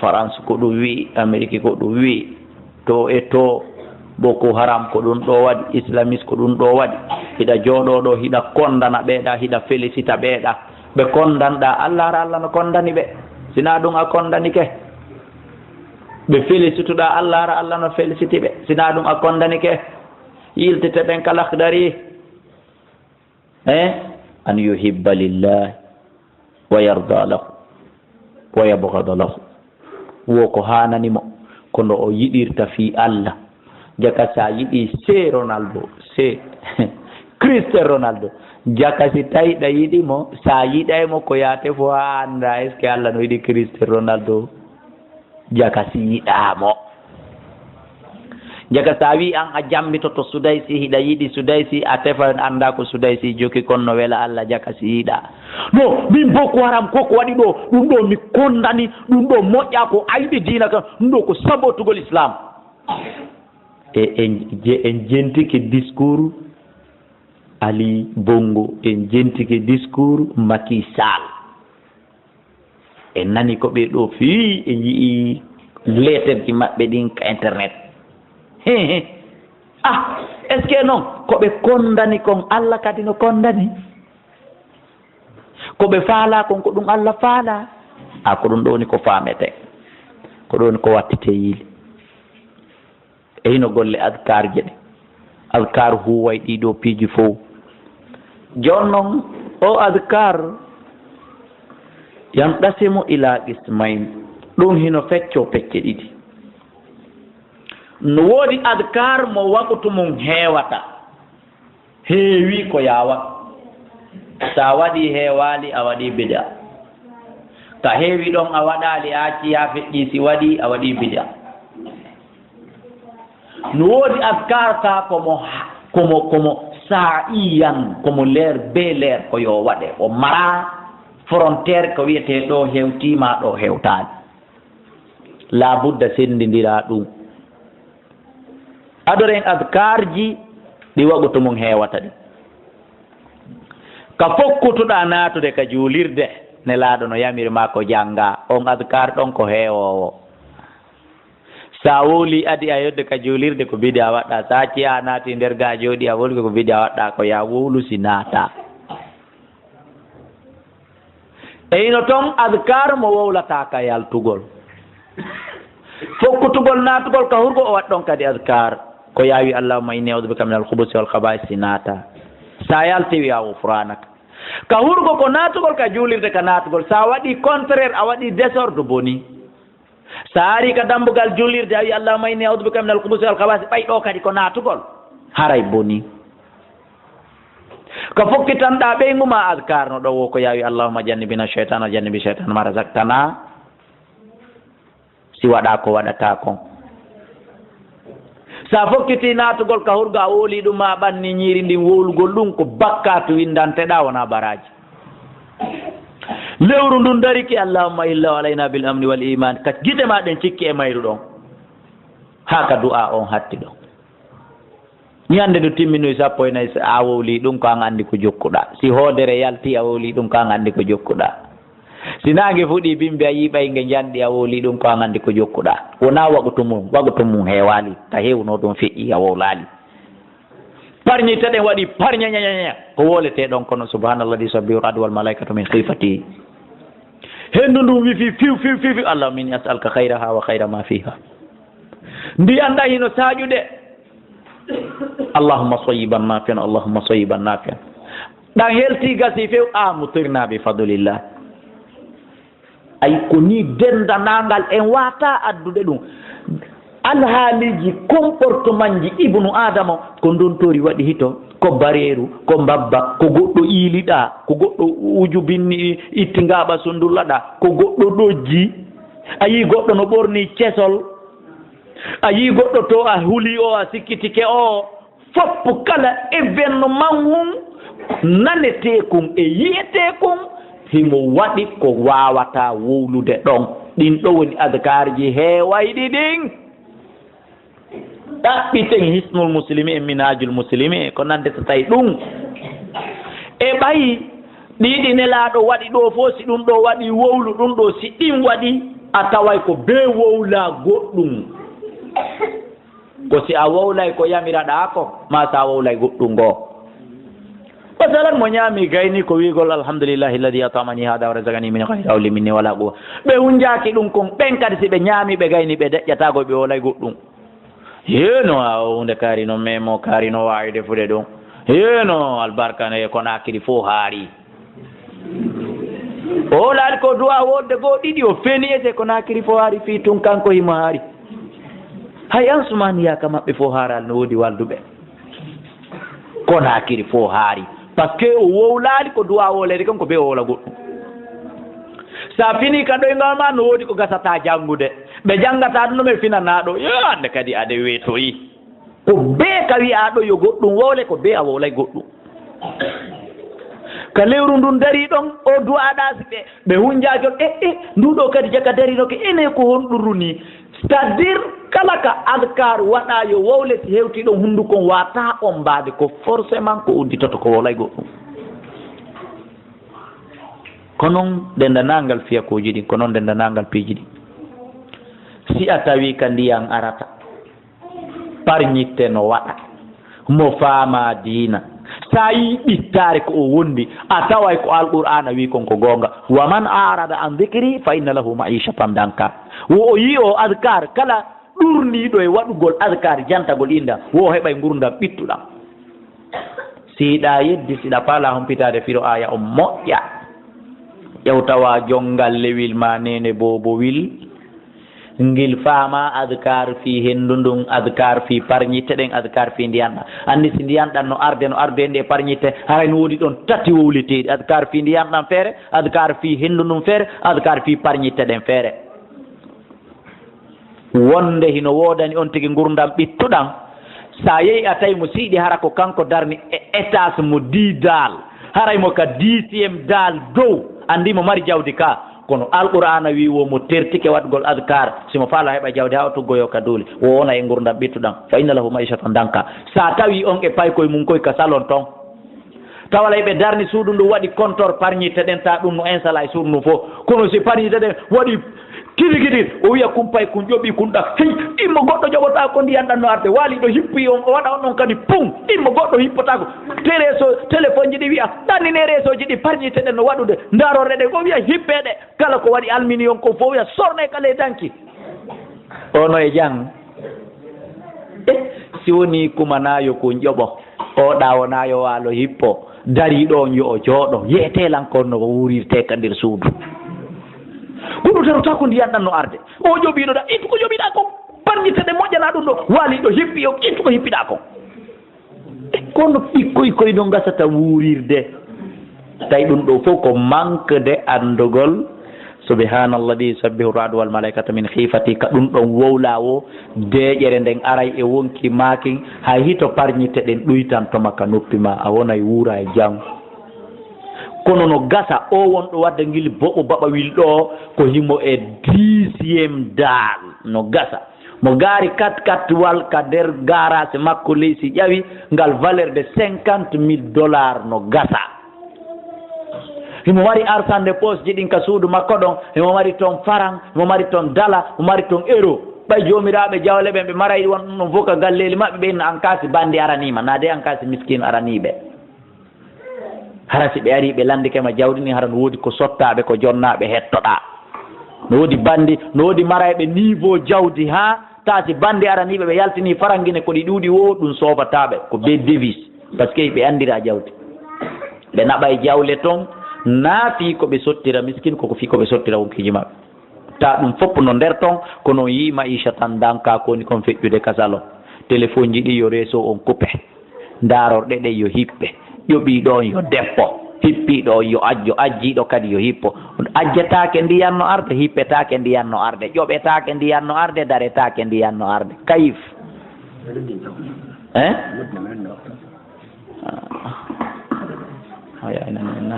France ko ɗum wi, Amérique ko ɗum wi, to e to, Boko Haram ko ɗum ɗo waɗi, islamiste ko ɗum ɗo waɗi. Hiɗa jooɗoo ɗo, hiɗa kondana ɓeeɗa, hiɗa félicita ɓeeɗa. Ɓe kondanɗa, Allah ara Allah no kondani ɓe. Sina ɗum a kondanike. Ɓe félicituɗa, Allah ara Allah no féliciti ɓe. Sina ɗum a kondanike. Yiltite ɗen ka Lahdari. Eh? An yuhibba lillahi wa yarda lahu wa yabghada lahu. Wo ko hanani mo, ko no o yiɗirta fii Allah. Jaka sa yiɗi se Ronaldo, se Cristiano Ronaldo. Jaka si tawi ɗa yiɗi mo, sa yiɗay mo ko yaate fo ha anda est-ce que Allah no yiɗi Cristiano Ronaldo. Jaka si yiɗa mo. Jaka sa wi an a jambitoto Sudaysi, hiɗa yiɗi Sudaysi, a tefa anda ko Sudaysi joki kon no wela Allah, jaka si yiɗa. No, min Boko Haram ko ko waɗi ɗo, ɗum ɗo mi kondani, ɗum ɗo moƴƴa ko ayɓe diina kan, ɗum ɗo ko sabotugol Islam. E, en, je, en jentike discours Ali Bongo, en jentike discours Macky Sall. En nani ko ɓe ɗo fii, en yi'i leeterji maɓɓe ɗin ka internet. He, he. Ah, est-ce que non ko ɓe kondani kon Allah kadi no kondani? Ko ɓe faala kon ko ɗum Allah faala? A ko ɗum ɗo woni ko faamete. Ko ɗo woni ko wattite yiili. E hino golle adkaarje ɗe. Adkaar huuway ɗii ɗoo piiji fow. Jooni non, oo adkaar, yanqasimu ilaa qismayni. Ɗum hino feccoo pecce ɗiɗi. No woodi adkaar mo wakutu mum heewata. Heewi ko yaawa. So a waɗii heewaali, a waɗii bida. Ka heewi ɗon a waɗaali, a accii haa feƴƴii, si waɗii, a waɗii bida. No woodi adkaar ka ko mo, ko mo, ko mo saa'iyan, ko mo leer be leer ko yo waɗe. O maraa frontière ko wiyetee ɗo hewtii maa ɗo hewtaali. Laabudda senndindiraa ɗum. Adoren adkaarji ɗi wakutu mum heewata ɗi. Ka fokkutuɗaa naatude ka juulirde, Nelaaɗo no yamiri maa ko janngaa. On adkaar ɗon ko heewoowo. Sa wowli adi a yodde ka juulirde ko bidi a waɗɗa. Sa acci a naati nder ga a jooɗi a wowli ko bidi a waɗɗa ko ya wowlu si naata. E hino ton adkaar mo wowlata ka yaltugol. Fokkutugol naatugol ka hurgo o waɗ ɗon kadi adkaar. Ko yaawi allahumma inni a'udhu bika minal khubusi wal khaba'isi naata. Sa yalti wi'a ghufranaka. Ka hurgo ko naatugol ka juulirde ka naatugol. Sa waɗi contraire a waɗi désordre boni. Sa ari ka dambugal juulirde, a wi, "Allahumma inni a'udhu bika minal khubusi wal khaba'isi," ɓay ɗo kadi ko naatugol. Haray boni. Ko fokkitanɗaa ɓeyngu ma adkaar no ɗo wo ko yaawi, "Allahumma jannibna shaytana, jannibi shaytana ma razaqtana." Si waɗa ko waɗata kon. Sa fokkiti naatugol ka hurgo, a wowli ɗum, a ɓanni ñiiri ndin, wowlugol ɗum ko bakkaatu winndanteɗaa, wonaa baraaji. Lewru ndun dariki, "Allahumma ahillahu alayna bil amni wal iman." Ka gite ma ɗen cikki e mayru ɗon. Haa ka du'a on hatti ɗon. Ñande ndu timminoy sappo e nayi, a wowli ɗum ko an anndi ko jokkuɗaa. Si hoodere yalti, a wowli ɗum ko an anndi ko jokkuɗaa. Si naange fuɗi bimbi a yii ɓay nge njanɗi a wowli ɗum ko an anndi ko jokkuɗaa. Wonaa wakutu mum, wakutu mum heewaali, ka heewno ɗum feƴƴi a wowlaali. Parñi taɗen waɗi parñañañaña. Ko wowletee ɗon kono subhaanalladi sabbihu ra'du wal malaikatu min khifati. Henndu ndun wifi fiw, fiw, fiw, fiw. Allahumma inni as'aluka khayraha wa khayra ma fiha. Ndiyan ɗan hino saaƴude. Allahumma sayyiban nafi'an, Allahumma sayyiban nafi'an. Ɗan helti gasi few, a mutirna bi fadlillah. Ay ko ni dendanangal en wata addude ɗum. Alhaaliji comportementji Ibnu Adama, ko ndontori waɗi hito, ko bareeru, ko mbabba, ko goɗɗo iiliɗa, ko goɗɗo ujubinni itti ngaɓa sundullaɗa, ko goɗɗo ɗojji. A yii goɗɗo no ɓorni cesol. A yii goɗɗo to a huli o, a sikkitike o. Foppu kala événement hun nanetee kun e yiyetee kun, Himo waɗi ko waawataa wowlude ɗon. Ɗin ɗo woni adkaarji heewayɗi ɗin. Ɗaɓɓiten Hisnul Muslimi en, Minhajul Muslimi en, ko nande so tawi ɗum. E ɓay ɗiɗi Nelaaɗo waɗi ɗo fof, si ɗum ɗo waɗi wowlu, ɗum ɗo si ɗin waɗi, a taway ko bee wowlaa goɗɗum. Ko si a wowlay ko yamiraɗaa ko, maa si a wowlay goɗɗum goo. Masalan, mo ñaami gayni ko wiigol, "Alhamdulillahi alladhi at'amani hadha wa razaqani min ghayri hawli minni wala quwwa." Ɓe hunjaaki ɗum kon, ɓen kadi si ɓe ñaami ɓe gayni ɓe deƴƴataa ko ɓe wowlay goɗɗum. Yeeno, a o hunde kaari no memo, kaari no waawi defude ɗum. Yeeno, albarka ne e Konaakiri fof haari. O laari ko du'a wodde goo ɗiɗi, o feni ete Konaakiri fof haari fii tun kanko himo haari. Hay Ansumaniya ka maɓɓe fof haaraali, no woodi walduɓe. Konaakiri fof haari. Parce que o wowlaali ko du'a wowlede kan ko bee o wowla goɗɗum. Sa fini ka ɗoyngal ma no woodi ko gasata janngude. Ɓe janngataa ɗum no ɓe finanaa ɗo. Yo, hannde kadi ade weetoyi. Ko bee ka wi'aa ɗo yo goɗɗum wowle, ko bee a wowlay goɗɗum. Ka lewru ndun darii ɗon, o du'aa ɗaasi ɓe, ɓe hunjaaki on, e, e, ndu ɗo kadi jaka darinoke, ene ko honɗun runii? C'est-à-dire, kala ka adkaar waɗaa yo wowle, si hewtii ɗon hunduko on waataa ombaade, ko forcément ko udditoto ko wowlay goɗɗum. Ko non denndanaangal fiyakooji ɗin, ko non denndanaangal piiji ɗin. Si a tawii ka ndiyan arata, parñitte no waɗa, mo faamaa diina. Sa yii ɓittaare ko o wondi, a taway ko Alqur'aana wii kon ko goonga. "Wa man a'rada an dhikri fa inna lahu ma'ishatan danka." Wo o yii o adkaar kala ɗurniiɗo e waɗugol adkaar jantagol innde an, wo o heɓay ngurndan ɓittuɗan. Si hiɗa yeddi, si hiɗa faalaa humpitaade firo aaya on moƴƴa, ƴew tawa jonngal lewil maa neene boobowil, ngil faamaa adkaar fii henndu ndun, adkaar fii parñitte ɗen, adkaar fii ndiyan ɗan. Anndi si ndiyan ɗan no arde, no arde henndu e parñitte, haray no woodi ɗon tati wowleteeɗi, adkaar fii ndiyan ɗan feere, adkaar fii henndu ndun feere, adkaar fii parñitte ɗen feere. Wonde hino woodani on tigi ngurndan ɓittuɗan, sa yehi a tawi mo si yiɗi hara ko kanko darni e étage mo dix daal, haray mo ka dixième daal dow, anndi mo mari jawdi ka. Kono Alqur'aana wii wo mo tertike waɗgol adkaar, si mo faalaa heɓa jawdi haa o tuggoyoo ka duule, wo wona e ngurndan ɓittuɗan. "Fa inna lahu ma'ishatan danka." Sa tawi on e paykoy mun koy ka salon ton, tawa lay ɓe darni suudu ndu waɗi compteur parñitte ɗen, ta ɗum no installa e suudu ndu fof. Kono si parñitte ɗen waɗi kidi kidi, o wiya kumpay kun ƴoɓi kun ɗa. Hey, immo goɗɗo ƴoɓotaako ndiyan ɗan no arde. Waaliiɗo hippi on, o waɗa on ɗon kadi pum. Immo goɗɗo hippotaako. Te réseau, téléphone ji ɗi wiya, ɗannine réseau ji ɗi parñitte ɗen no waɗude. Ndaarorɗe ɗen, o wiya hippeeɗe. Kala ko waɗi aluminium ko fof, wiya sorne ka ley danki. Ono e jang. Eh, si woni kumanaayo kun ƴoɓo, o ɗaawonaayo waalo hippo, darii ɗon yo o jooɗo, yeetee lan kon no wuurirtee ka nder suudu. Kono darotaako ndiyan ɗan no arde. O ƴoɓiino da, ittu ko ƴoɓiɗaa kon, parñitte ɗe moƴƴanaa ɗum ɗo, waaliiɗo hippi o, ittu ko hippiɗaa kon. Kono ɓikkoy koy no ngasata wuurirde. Tawi ɗum ɗo fof ko manque de anndugol. Subhanalladhi yusabbihu ra'du wal malaikatu min khifati. Ka ɗum ɗon wowla wo, deeƴere nden aray e wonki maakin, hay hito parñitte ɗen ɗuytantoma ka noppi ma, a wonay wuura e jam. Kono no gasa, o wonɗo wadde ngil boɓo baɓawil ɗo, ko himo e dixième daal, no gasa. Mo gaari kat katwal ka nder garage makko ley, si ƴawi ngal valeur de cinquante mille dollars, no gasa. Himo mari argent de poche ji ɗin ka suudu makko ɗon, himo mari ton faran, himo mari ton dala, himo mari ton euro. Ɓay joomiraaɓe jawle ɓen, ɓe maray won ɗum ɗon fof ka galleeli maɓɓe, ɓe inna an kaa si bandi araniima, naa de an kaa si miskiin araniiɓe. Hara si ɓe arii ɓe lanndike ma jawdi ndin, hara no woodi ko sottaaɓe, ko jonnaaɓe hettoɗaa. No woodi bandi, no woodi marayɓe niveau jawdi, haa taa si bandi araniiɓe ɓe yaltinii farangine ko ɗi ɗuuɗi woo, ɗum soobataaɓe, ko bee devise, parce que ɓe anndiraa jawdi. Ɓe naɓay jawle ton, naa fii ko ɓe sottira miskin, ko ko fii ko ɓe sottira wonkiiji maɓɓe. Ta ɗum fof no nder ton, kono on yii maisha tan danka ko woni kon feƴƴude ka salon. Téléphone ji ɗi yo réseau on coupé. Ndaarorɗe ɗen yo hippe. Ƴoɓiiɗo on yo deppo. Hippiiɗo on yo ajjo. Ajjiiɗo kadi yo hippo. Ajjetaake ndiyan no arde, hippetaake ndiyan no arde, ƴoɓetaake ndiyan no arde, daretaake ndiyan no arde. Kayif? Hein? Ah. Haya, ina, ina.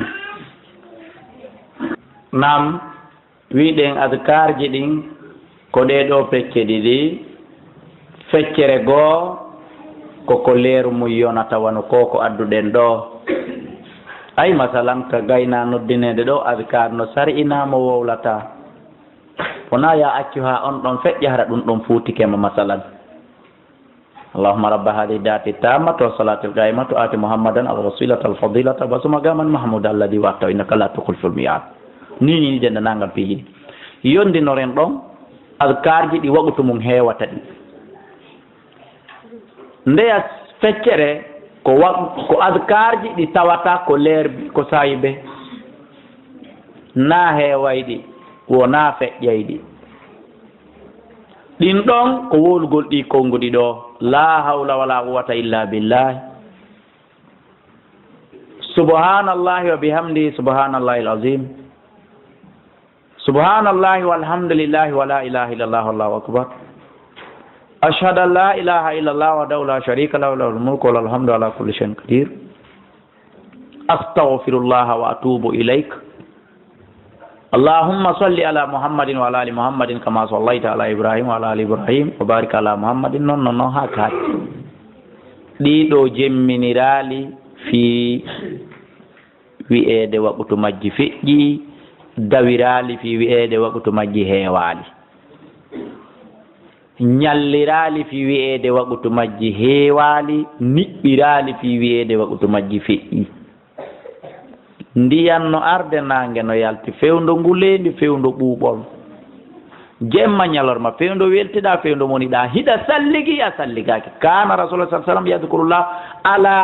Naam, wiɗen adkaarji ɗin ko ɗee ɗoo pecce ɗiɗi. Feccere goo ko ko leeru mum yonata, wano ko ko adduɗen ɗoo. Ay, masalan, ka gaynaa noddineede ɗoo, adkaar no sar'inaa mo wowlataa. Wonaa yaa accu haa on ɗon feƴƴa, hara ɗun ɗon fuutike ma, masalan. اللهم رب هذه الدعوة التامة والصلاة القائمة آت محمدا الوسيلة والفضيلة وابعثه مقاما محمودا الذي وعدته إنك لا تخلف الميعاد. Nii, nii, nii, denndaangal piiji ɗi. Yondinoren ɗon adkaarji ɗi waqtu mum heewata ɗi. Ndeya feccere ko wa-, ko adkaarji ɗi tawata ko leerbi, ko saaybe. Naa heewayɗi, wonaa feƴƴayɗi. Ɗin ɗon ko wowlugol ɗii konnguɗi ɗoo. لا حول ولا قوة إلا بالله. سبحان الله وبحمده، سبحان الله العظيم. سبحان الله والحمد لله ولا إله إلا الله والله أكبر. أشهد أن لا إله إلا الله وحده لا شريك له، له الملك وله الحمد على كل شيء قدير. أستغفر الله وأتوب إليك. اللهم صل على محمد وعلى آل محمد كما صليت على إبراهيم وعلى آل إبراهيم وبارك على محمد. Non, non, non, haka, haka. Ɗii ɗoo jemminiraali fii wi'eede waqtu majji feƴƴii, dawiraali fii wi'eede waqtu majji heewaali. Ñalliraali fii wi'eede waqtu majji heewaali, niɓɓiraali fii wi'eede waqtu majji feƴƴii. Ndiyan no arde, naange no yalti, fewndo nguleendi, fewndo ɓuuɓol. Jemma ñalorma, fewndo weltiɗaa, fewndo moniɗaa, hiɗa salligi, a salligaaki. كان رسول الله صلى الله عليه وسلم يذكر الله على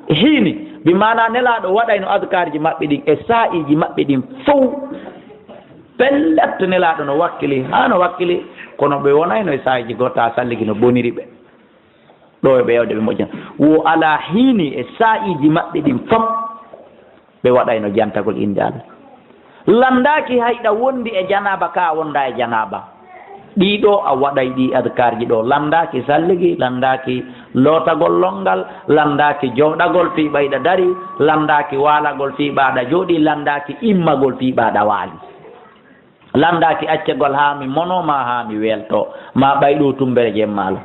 حين. Bi maanaa Nelaaɗo waɗayno adkaarji maɓɓe ɗin e saa'iiji maɓɓe ɗin fow. Pellet, Nelaaɗo no wakkili, haa no wakkili, kono ɓe wonayno e saa'iiji goo, taa salligi no boniri ɓe. Ɗoo e ɓe yawde ɓe moƴƴana. Wo على حين, e saa'iiji maɓɓe ɗin fow, ɓe waɗayno jantagol innde Allah. Lanndaaki hay ɗa wondi e janaaba kaa a wondaa e janaaba. Ɗii ɗoo a waɗay ɗii adkaarji ɗoo. Lanndaaki salligi, lanndaaki lootagol lonngal, lanndaaki jooɗagol fii ɓay ɗa darii, lanndaaki waalagol fii ɓaa ɗa jooɗii, lanndaaki immagol fii ɓaa ɗa waalii. Lanndaaki accagol haa mi monoo maa haa mi weltoo, maa ɓay ɗoo tumbere jemmaalo.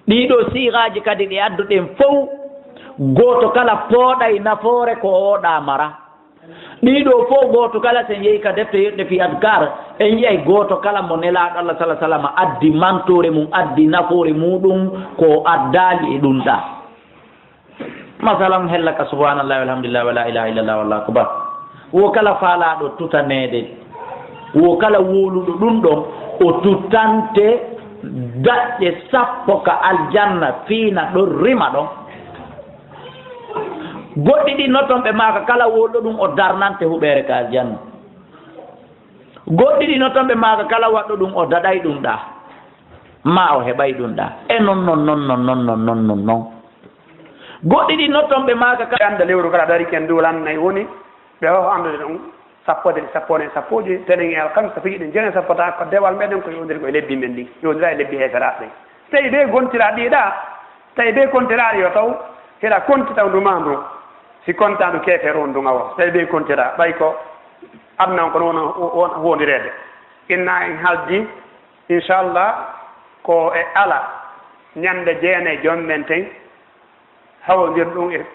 Ɗii ɗoo siigaaji kadi ɗi adduɗen fow, gooto kala pooɗay nafoore ko o ɗa mara. Ɗii ɗoo fow gooto kala, so en yehi ka defte yettuɗe fii adkaar, en yi'ay gooto kala mo Nelaaɗo Allah sallallaahu alayhi wa sallam addi mantoore mum, addi nafoore muuɗum, ko o addaali e ɗum ɗaa. Masalan, hella ka subhaanallahi walhamdulillahi wala ilaha illallah wallahu akbar. Wo kala faalaaɗo tutaneede, wo kala wowluɗo ɗum ɗon, o tutante daƴƴe sappo ka aljanna, fiina ɗon, rima ɗon. Goɗɗi ɗin no ton ɓe maaka kala wowluɗo ɗum o darnante huɓeere ka aljanna. Goɗɗi ɗin no ton ɓe maaka kala waɗɗo ɗum o daɗay ɗum ɗaa. Maa o heɓay ɗum ɗaa. E non, non, non, non. Goɗɗi ɗin no ton ɓe maaka ka. Ɓe annda lewru kala dari ken duulan nayi woni, ɓe hoho anndude ɗum, sappo de, sappo ne, sappo joyi, tenen e alkamisa, piiji ɗin jene sappata ko dewal meɗen ko yowndiri ko e lebbi men ɗin, yowndira e lebbi heeferaaɓe ɓen. Tawi ɓe gontira ɗi ɗaa, tawi ɓe kontiraaɗi yo taw, hiɗa konti taw ndu maa ndun, si kontaa ndu keefeero on ndun awa, tawi ɓe kontira, ɓay ko aduna on kono wona, wona wondireede. Inna en haldi, inchallah, ko e ala ñande jeenay jommen ten, hawondir ɗum e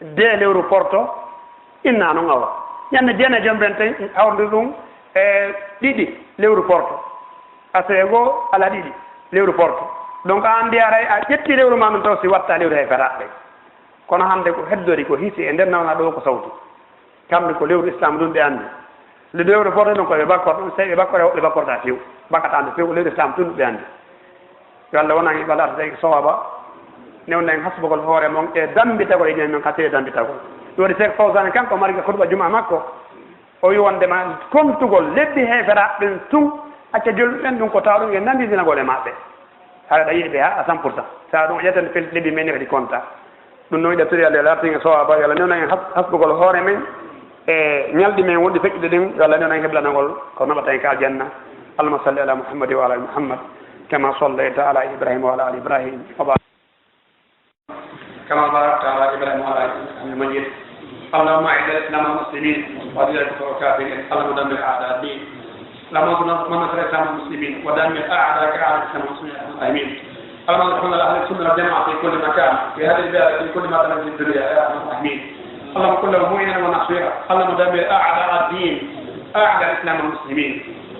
de lewru porto, inna non awa. Ñande jeenay jommen ten, hawondir ɗum e ɗiɗi lewru porto. Asee goo ala ɗiɗi lewru porto. Donc, an mbiyaray a ƴetti lewru ma ndun taw si watta lewru heeferaaɓe. Kono hannde ko heddori ko hisi e nder nawna ɗoo ko sawti. Kamɓe ko lewru Islam ndun ɓe anndi. Le lewru porto ɗum ko ɓe bakkorto, ɗum sey ɓe bakkore woɓɓe bakkorta few. Bakkata nde few ko lewru Islam tun ɓe anndi. Yo Allah wonan en ɓe Allah arta en sowaba. Newna en hasbugol hoore mon e dambitagol e jami men ka tee dambitagol. Ɗum waɗi Seek Fawzan kanko mari ka khutba juma makko. O wi wondema kontugol lebbi heeferaaɓe ɓen tun, acca julɓe ɓen ɗum ko tawa ɗum e nandidinagol e maɓɓe. Haɗa ɗa yiɗi ɓe ha à cent pour cent. Tawa ɗum o ƴettan fel lebbi men ni kadi konta. Ɗum noon ƴettude Allah yo lartin e sowaba, yo Allah newna en has-, hasbugol hoore men e ñalɗi men wonɗi feƴƴude ɗin, yo Allah newna en heblanagol ko naɓata en ka aljanna. Allahumma salli ala Muhammad wa ala ali Muhammad, kama sallayta ala Ibrahima wa ala ali Ibrahim. Wa barik. Kama barakta ala Ibrahima wa ala ali Ibrahim. اللهم أعز الإسلام والمسلمين وأذل الكفر والكافرين. اللهم دمر أعداء الدين. اللهم انصر من نصر الإسلام والمسلمين ودمر أعداءك أعداء الإسلام والمسلمين يا أرحم الراحمين. اللهم ارزقنا أهل السنة والجماعة في كل مكان، في هذه البلاد، في كل مكان في الدنيا يا أرحم الراحمين. اللهم كن لهم معينا ونصيرا. اللهم دمر أعداء الدين، أعداء الإسلام والمسلمين.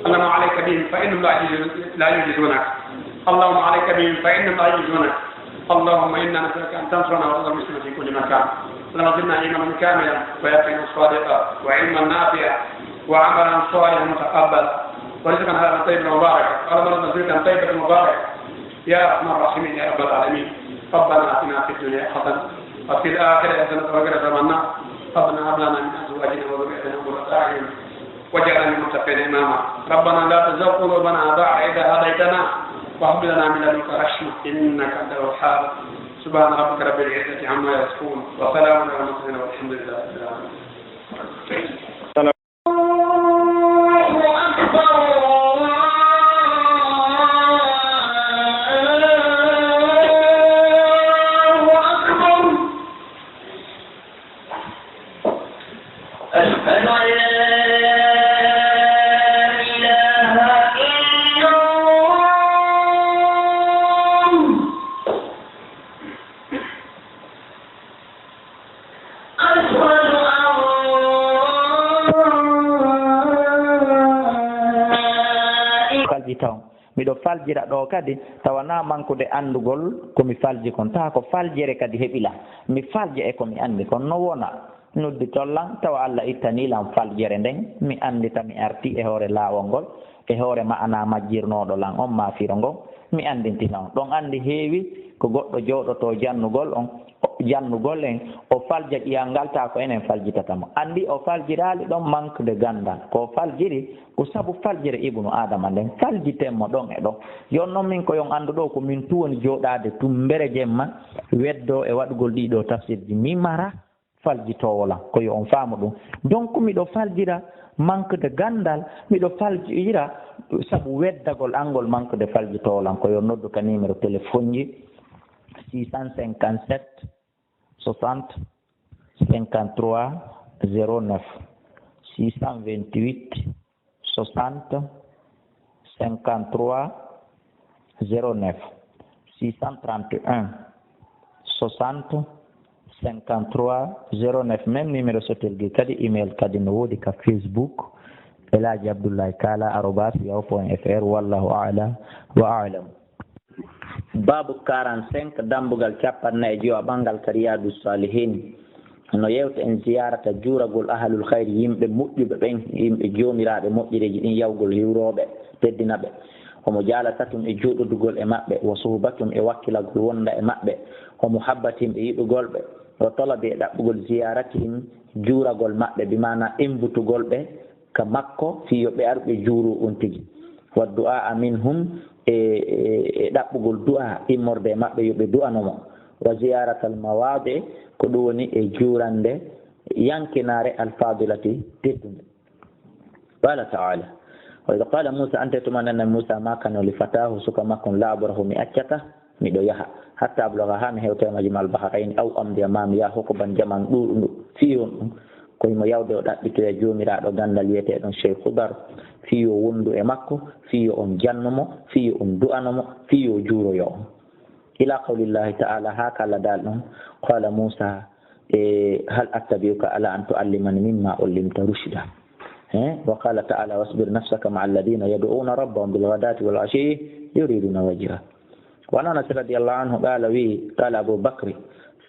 اللهم عليك بهم فإنهم لا يعجز-، لا يعجزونك. اللهم عليك بهم فإنهم لا يعجزونك. اللهم إنا نسألك أن تنصرنا وتنصر المسلمين في كل مكان. اللهم زدنا إيمانا كاملا ويقينا صادقا وعلما نافعا وعملا صالحا متقبلا ورزقا حلالا طيبا مباركا. اللهم ارزقنا رزقا طيبا مباركا يا أرحم الراحمين يا رب العالمين. ربنا آتنا في الدنيا حسنة وفي الآخرة حسنة وقنا عذاب النار. ربنا هب لنا من أزواجنا وذرياتنا قرة أعين واجعلنا للمتقين إماما. ربنا لا تزغ قلوبنا بعد إذ هديتنا وهب لنا من لدنك رحمة إنك أنت الوهاب. سبحان ربك رب العزة عما يصفون وسلام على المرسلين والحمد لله رب العالمين. الله أكبر، الله أكبر. أشهد أن لا إله إلا الله. أشهد أن لا إله. Kalbi taw. Miɗo faljira ɗoo kadi, tawa na mankude anndugol ko mi falji kon, tawa ko faljere kadi heɓi lan. Mi falja e ko mi anndi kon no wona. Nodditol lan, tawa Alla ittanii lan faljere nden, mi anndita mi artii e hoore laawol ngol, e hoore ma'anaa majjirnooɗo lan on maa firo ngon, mi anndintina on. Ɗon anndi heewi ko goɗɗo jooɗotoo jannugol on, jannugol en, o falja ƴiyal ngal, tawa ko enen faljitata mo. Anndi o faljiraali ɗon manque de ganndal, ko o faljiri, ko sabu faljere Ibnu Aadama nden, faljiten mo ɗon e ɗon. Yo non min ko yon anndu ɗoo ko min tun woni jooɗaade tun mbere jemma, weddoo e waɗugol ɗii ɗoo tafsirji. Mi mara faljitoowo lan, ko yo on faamu ɗum. Donc, miɗo faljira manque de ganndal, miɗo faljira sabu weddagol an ngol manque de faljitoowo lan, ko yo noddu ka numéro téléphone ji six cent cinquante-sept soixante cinquante-trois zéro neuf, six cent vingt-huit soixante cinquante-trois zéro neuf, six cent trente et un soixante cinquante-trois zéro neuf. Même numéro sotel gi kadi, email kadi no woodi ka Facebook, Elhaji Abdoulaye Kala arobas yahoo point F R. Wallahu a'la wa a'lam. Baabu quarante-cinq, dammbugal cappanɗe nayi e jowaɓangal ka Riyadu Salihin. No yewta en ziyarata juuragol ahlul khayri, yimɓe moƴƴuɓe ɓen, yimɓe joomiraaɓe moƴƴereeji ɗin, yawgol hiwrooɓe, teddina ɓe. Homo jalasa tum e jooɗodugol e maɓɓe, wa suhbatum e wakkilagol wonda e maɓɓe, wa muhabbatihim e yiɗugol ɓe, wa talabi e ɗaɓɓugol ziyaratihim juuragol maɓɓe, bi maana embutugol ɓe, ka makko, fii yo ɓe ar ɓe juuroo on tigi. Wa du'aa minhum, e, e, e ɗaɓɓugol du'aa immorde e maɓɓe, yo ɓe du'ano mo. Wa ziyaratal mawaadi, ko ɗum woni e juurande yankinaare alfadilati teddunde. Qala ta'ala, wa idh qala Musa, ante tuma nden Musa maakano li fatahu, suka makko on, la abrahu, mi accata, miɗo yaha, hatta abluga, haa mi hewta e majjumal bahrayni, aw amdiya, maa mi yaha hukuban, jaman ɗuuɗundu, fii on ɗum, ko himo yawde o ɗaɓɓitoya joomiraaɗo ganndal wiyeteeɗon Cheikh Khudar, fii yo wondu e makko, fii yo on jannu mo, fii yo on du'ano mo, fii yo juuroyo on. Ila qawlillahi ta'ala, haa ka Alla daali ɗon, qala Musa, e, hal attabi'uka ala an tu'allimani mimma ullimta rushda. He? Wa qala ta'ala, wasbir nafsaka ma'a alladhina yad'una rabbahum bil ghadati wal ashiyyi yuriduna wajha. Wa an Anas radiyallahu anhu qala, wi, qala Abu Bakri,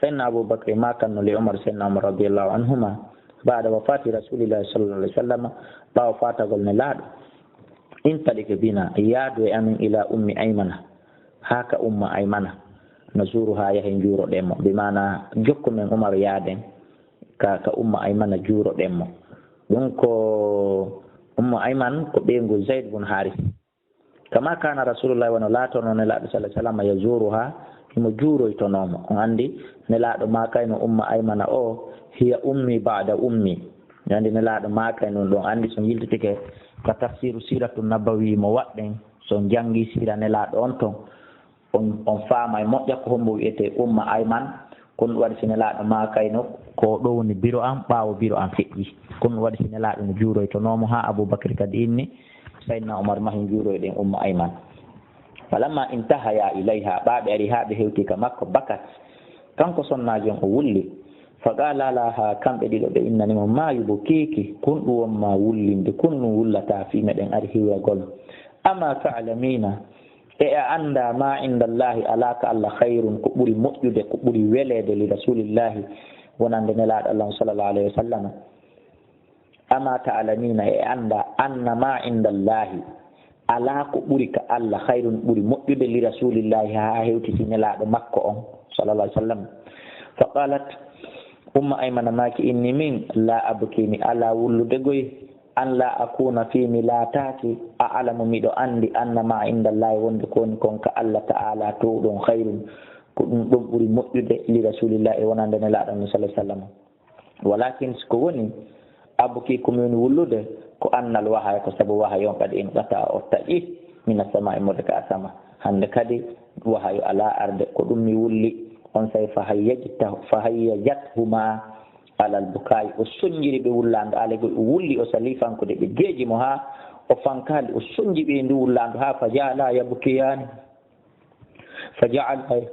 Sayyidina Abu Bakri makanno li Umar, Sayyidina Umar radiyallahu anhuma, ba'da wafati Rasulillahi sallallahu alaihi wasallam, ɓaawo faatagol Nelaaɗo, intaliq bina, yaadu e amin ila ummi Aymana, haa ka Umma Aymana, nazuruha, yahen njuuroɗen mo, bi maana jokku men Umar yaaden ka, ka Umma Aymana juuroɗen mo. Ɗum ko Umma Ayman ko ɓeyngu Zayd bun Haris. Kama kana Rasulullah, wano laatorno Nelaaɗo sallallahu alaihi wasallam, yazuruha, himo juuroytonoo mo. On anndi Nelaaɗo maakayno Umma Aymana o, hiya ummi ba'da ummi. On anndi Nelaaɗo maakayno ɗum, on anndi so yiltitike ka tafsiru Siratu Nabawi mo waɗɗen, so on janngi siira Nelaaɗo on ton, on, on faamay moƴƴa ko hombo wi'etee Umma Ayman, Ko ɗum waɗi si Nelaaɗo maakayno, ko ɗo woni biro am, ɓaawo biro am feƴƴi. Ko ɗum waɗi si Nelaaɗo no juuroytonoo mo, haa Abuu Bakri kadi inni, Sayyidinaa Umar mahi juuroyɗen Ummu Ayman. Falammaa intahaya ilayha, ɓaawo ɓe ari haa ɓe hewti ka makko, bakat, kanko sonnaajo on o wulli. Faqaala laha, kamɓe ɗiɗo ɓe innani mo, maa yubkiiki, ko honɗum won maa wullinde, ko honɗum wullataa fii meɗen ari hiwragol? Amaa ta'lamiina, e a anndaa, maa inda Allaahi, alaa ka Alla, khayrun, ko ɓuri moƴƴude, ko ɓuri weleede, li Rasuulillaahi, wonande Nelaaɗo Alla on, sallallaahu alayhi wa sallam. Amaa ta'lamiina, e a anndaa, anna maa inda Allaahi, alaa ko ɓuri ka Alla, khayrun, ɓuri moƴƴude, li Rasuulillaahi, haa hewtiti Nelaaɗo makko on, sallallaahu alayhi wa sallam. Faqaalat, Ummu Aymana maaki inni min, laa abkii, mi alaa wullude goy, an laa akuuna, fii mi laataaki, a'lamu, miɗo anndi, anna maa inda Allaahi, wonde ko woni kon ka Alla ta'aalaa to ɗon, khayrun, ko ɗum ɗon ɓuri moƴƴude, li Rasuulillaahi, e wonande Nelaaɗo on, sallallaahu alayhi wa sallam. Walaakin, si ko woni, abkii, ko mi woni wullude, ko annal wahaya, ko sabu wahayu on kadi inqata'a, o taƴi, mina samaa'i, immorde ka asama. Hannde kadi wahayu alaa arde, ko ɗum mi wulli. Onsay fahayyajta-, fahayyajathumaa alal bukaa'i, o sonnjiri ɓe wullaandu, alaa e goy o wulli, o salii fankude, ɓe jeeji mo haa o fankaali, o sonnji ɓe e ndu wullaandu haa faja'alaa yabkiyaani. Faja'ala-,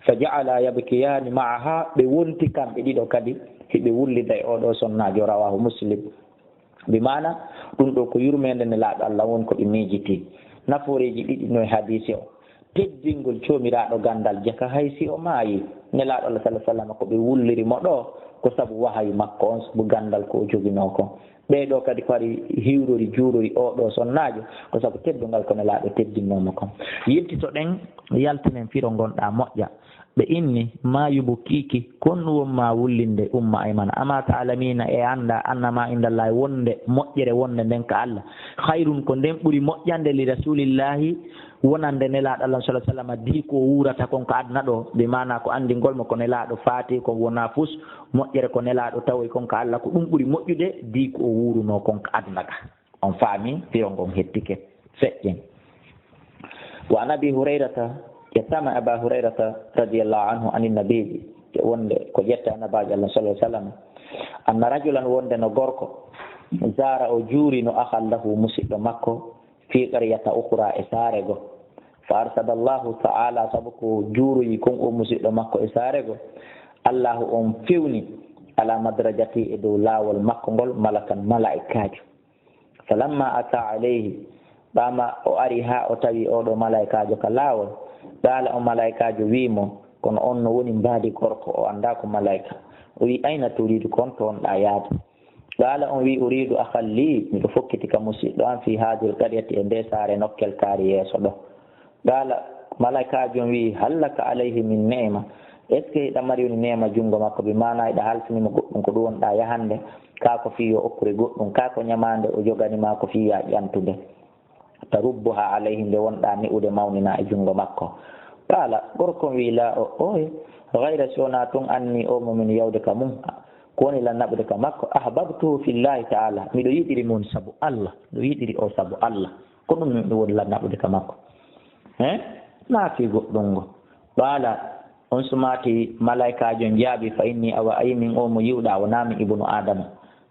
faja'alaa yabkiyaani ma'ahaa, ɓe wonti kamɓe ɗiɗo kadi, hiɓe wullida e oo ɗoo sonnaajo, rawaahu Muslim. Bi maana, ɗum ɗoo ko yurmeende Nelaaɗo Alla won ko ɓe miijiti. Nafooreeji ɗiɗi no e hadiisi o. Teddingol Joomiraaɗo ganndal jaka hay si o maayi. Nelaaɗo Alla sallallaahu alayhi wa sallam ko ɓe wulliri mo ɗoo, ko sabu wahayu makko on, sabu ganndal ko o joginoo kon. Ɓee ɗoo kadi ko ari hiwrori, juurori oo ɗoo sonnaajo, ko sabu teddungal ko Nelaaɗo teddinnoo mo kon. Yiltitoɗen, yaltinen firo ngonɗaa moƴƴa. Ɓe inni, maa yubkiiki, ko honɗum won maa wullinde, Umma Aymana? Amaa ta'lamiina, e a anndaa, anna maa indallaahi, wonde moƴƴere wonde nden ka Alla, khayrun, ko nden ɓuri moƴƴande, li rasuulillaahi, wonande Nelaaɗo Alla, sallallaahu alayhi wa sallam, dii ko o wuurata kon ka aduna ɗoo, bi maanaa ko anndingol mo ko Nelaaɗo faati, ko wonaa fus, moƴƴere ko Nelaaɗo tawoyi kon ka Alla, ko ɗum ɓuri moƴƴude dii ko o wuurunoo kon ka aduna ka. On faami, firo ngon hettike. Feƴƴen. Wa an Abi Hurayrata, ƴettaama Aba Hurayrata radiyallaahu anhu, anin Nabii, wonde ko ƴetta Nabaajo Alla, sallallaahu alayhi wa sallam, anna rajulan, wonde no gorko, zaara, o juurino, akhan lahu, musiɗɗo makko, fii qaryata ukhra, e saare goo. Fa arsadallaahu ta'aalaa, sabu ko juuroyi kon o musiɗɗo makko e saare goo, Allaahu on fewni, alaa madrajatihi, e dow laawol makko ngol, malakan, malaa'ikaajo. Falammaa ataa alayhi, ɓaama o ari haa o tawi oo ɗoo malaa'ikaajo ka laawol, qaala, on malaa'ikaajo wi'i mo, kono on no woni mbaadi gorko, o anndaa ko malaa'ika. O wi'i, ayna turiidu, ko honto wonɗaa yaade? Qaala, on wi'i, uriidu akhan lii, miɗo fokkiti ka musiɗɗo an, fii haadihil qaryati, e ndee saare nokkel kaari yeeso ɗoo. Qaala, malaa'ikaajo on wi'i, hal laka alayhi min ni'ma? Est-ce que hiɗa mari woni neema junngo makko? Bi maanaa hiɗa halfini mo goɗɗum, ko ɗum wonɗaa yahande, kaa ko fii yo okkure goɗɗum, kaa ko ɲamaande o jogani maa ko fii yo a ƴantu nde. Tarubbuhaa alayhi, nde wonɗaa ne'ude mawninaa e junngo makko. Qaala, gorko on wi'i, laa, o, ooy, ghayra, si wonaa tun, annii, oo mo min yawde ka mun, ko woni lan naɓude ka makko, ahbabtuhu fillaahi ta'aalaa, miɗo yiɗiri mo sabu Alla, miɗo yiɗiri o sabu Alla. Ko ɗum mi woni lan naɓude ka makko. He? Naa fii goɗɗum ngo. Qaala, on sumaati malaa'ikaajo on jaabii, fa innii, awa ayi min oo mo yi'uɗaa, wonaa mi ibnu Aadama.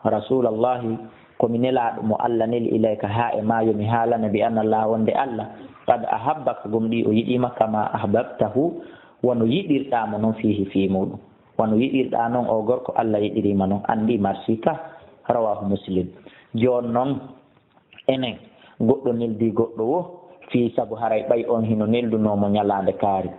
Rasuulallaahi, ko mi nelaaɗo mo Alla neli ilayka haa e maa, yo mi haalane, bi anna Allaaha, wonde Alla, qad ahabbaka, gomɗii o yiɗii ma, kamaa ahbabtahu, wano yiɗirɗaa mo non, fiihi, fii muuɗum. Wano yiɗirɗaa non oo gorko, Alla yiɗirii ma non, anndii marsii ka. Rawaahu Muslim. Jooni non, enen, goɗɗo neldii goɗɗo woo, fii sabu haray ɓay on hino neldunoo mo ɲalaande kaari.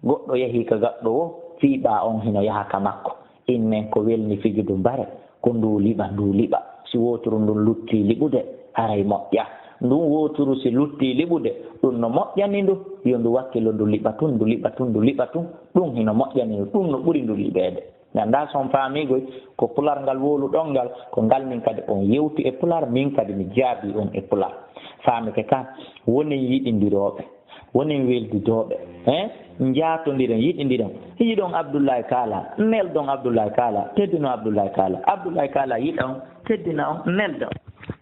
Goɗɗo yahii ka gaɗɗo woo, fii ɓaa on hino yaha ka makko. Innen ko welni fijudu mbare, ko nduu liɓa, nduu liɓa. Si wooturu ndun luttii liɓude, haray moƴƴaa. Ndun wooturu si luttii liɓude, ɗun no moƴƴani ndu, yo ndu wakkilo ndu liɓa tun, ndu liɓa tun, ndu liɓa tun. Ɗun hino moƴƴani ndu, ɗun no ɓuri ndu liɓeede. Mi anndaa si on faamii goy, ko pular ngal wowluɗon ngal, ko ngal min kadi on yewti e pular, min kadi mi jaabii on e pular. Faamike ka, wonen yiɗindirooɓe, wonen weldidooɓe, eh? Njaatondiren, yiɗindiren. Yiɗon Abdullahi Kaala, neldon Abdullahi Kaala, teddinon Abdullahi Kaala. Abdullahi Kaala yiɗa on, teddina on, nelda on.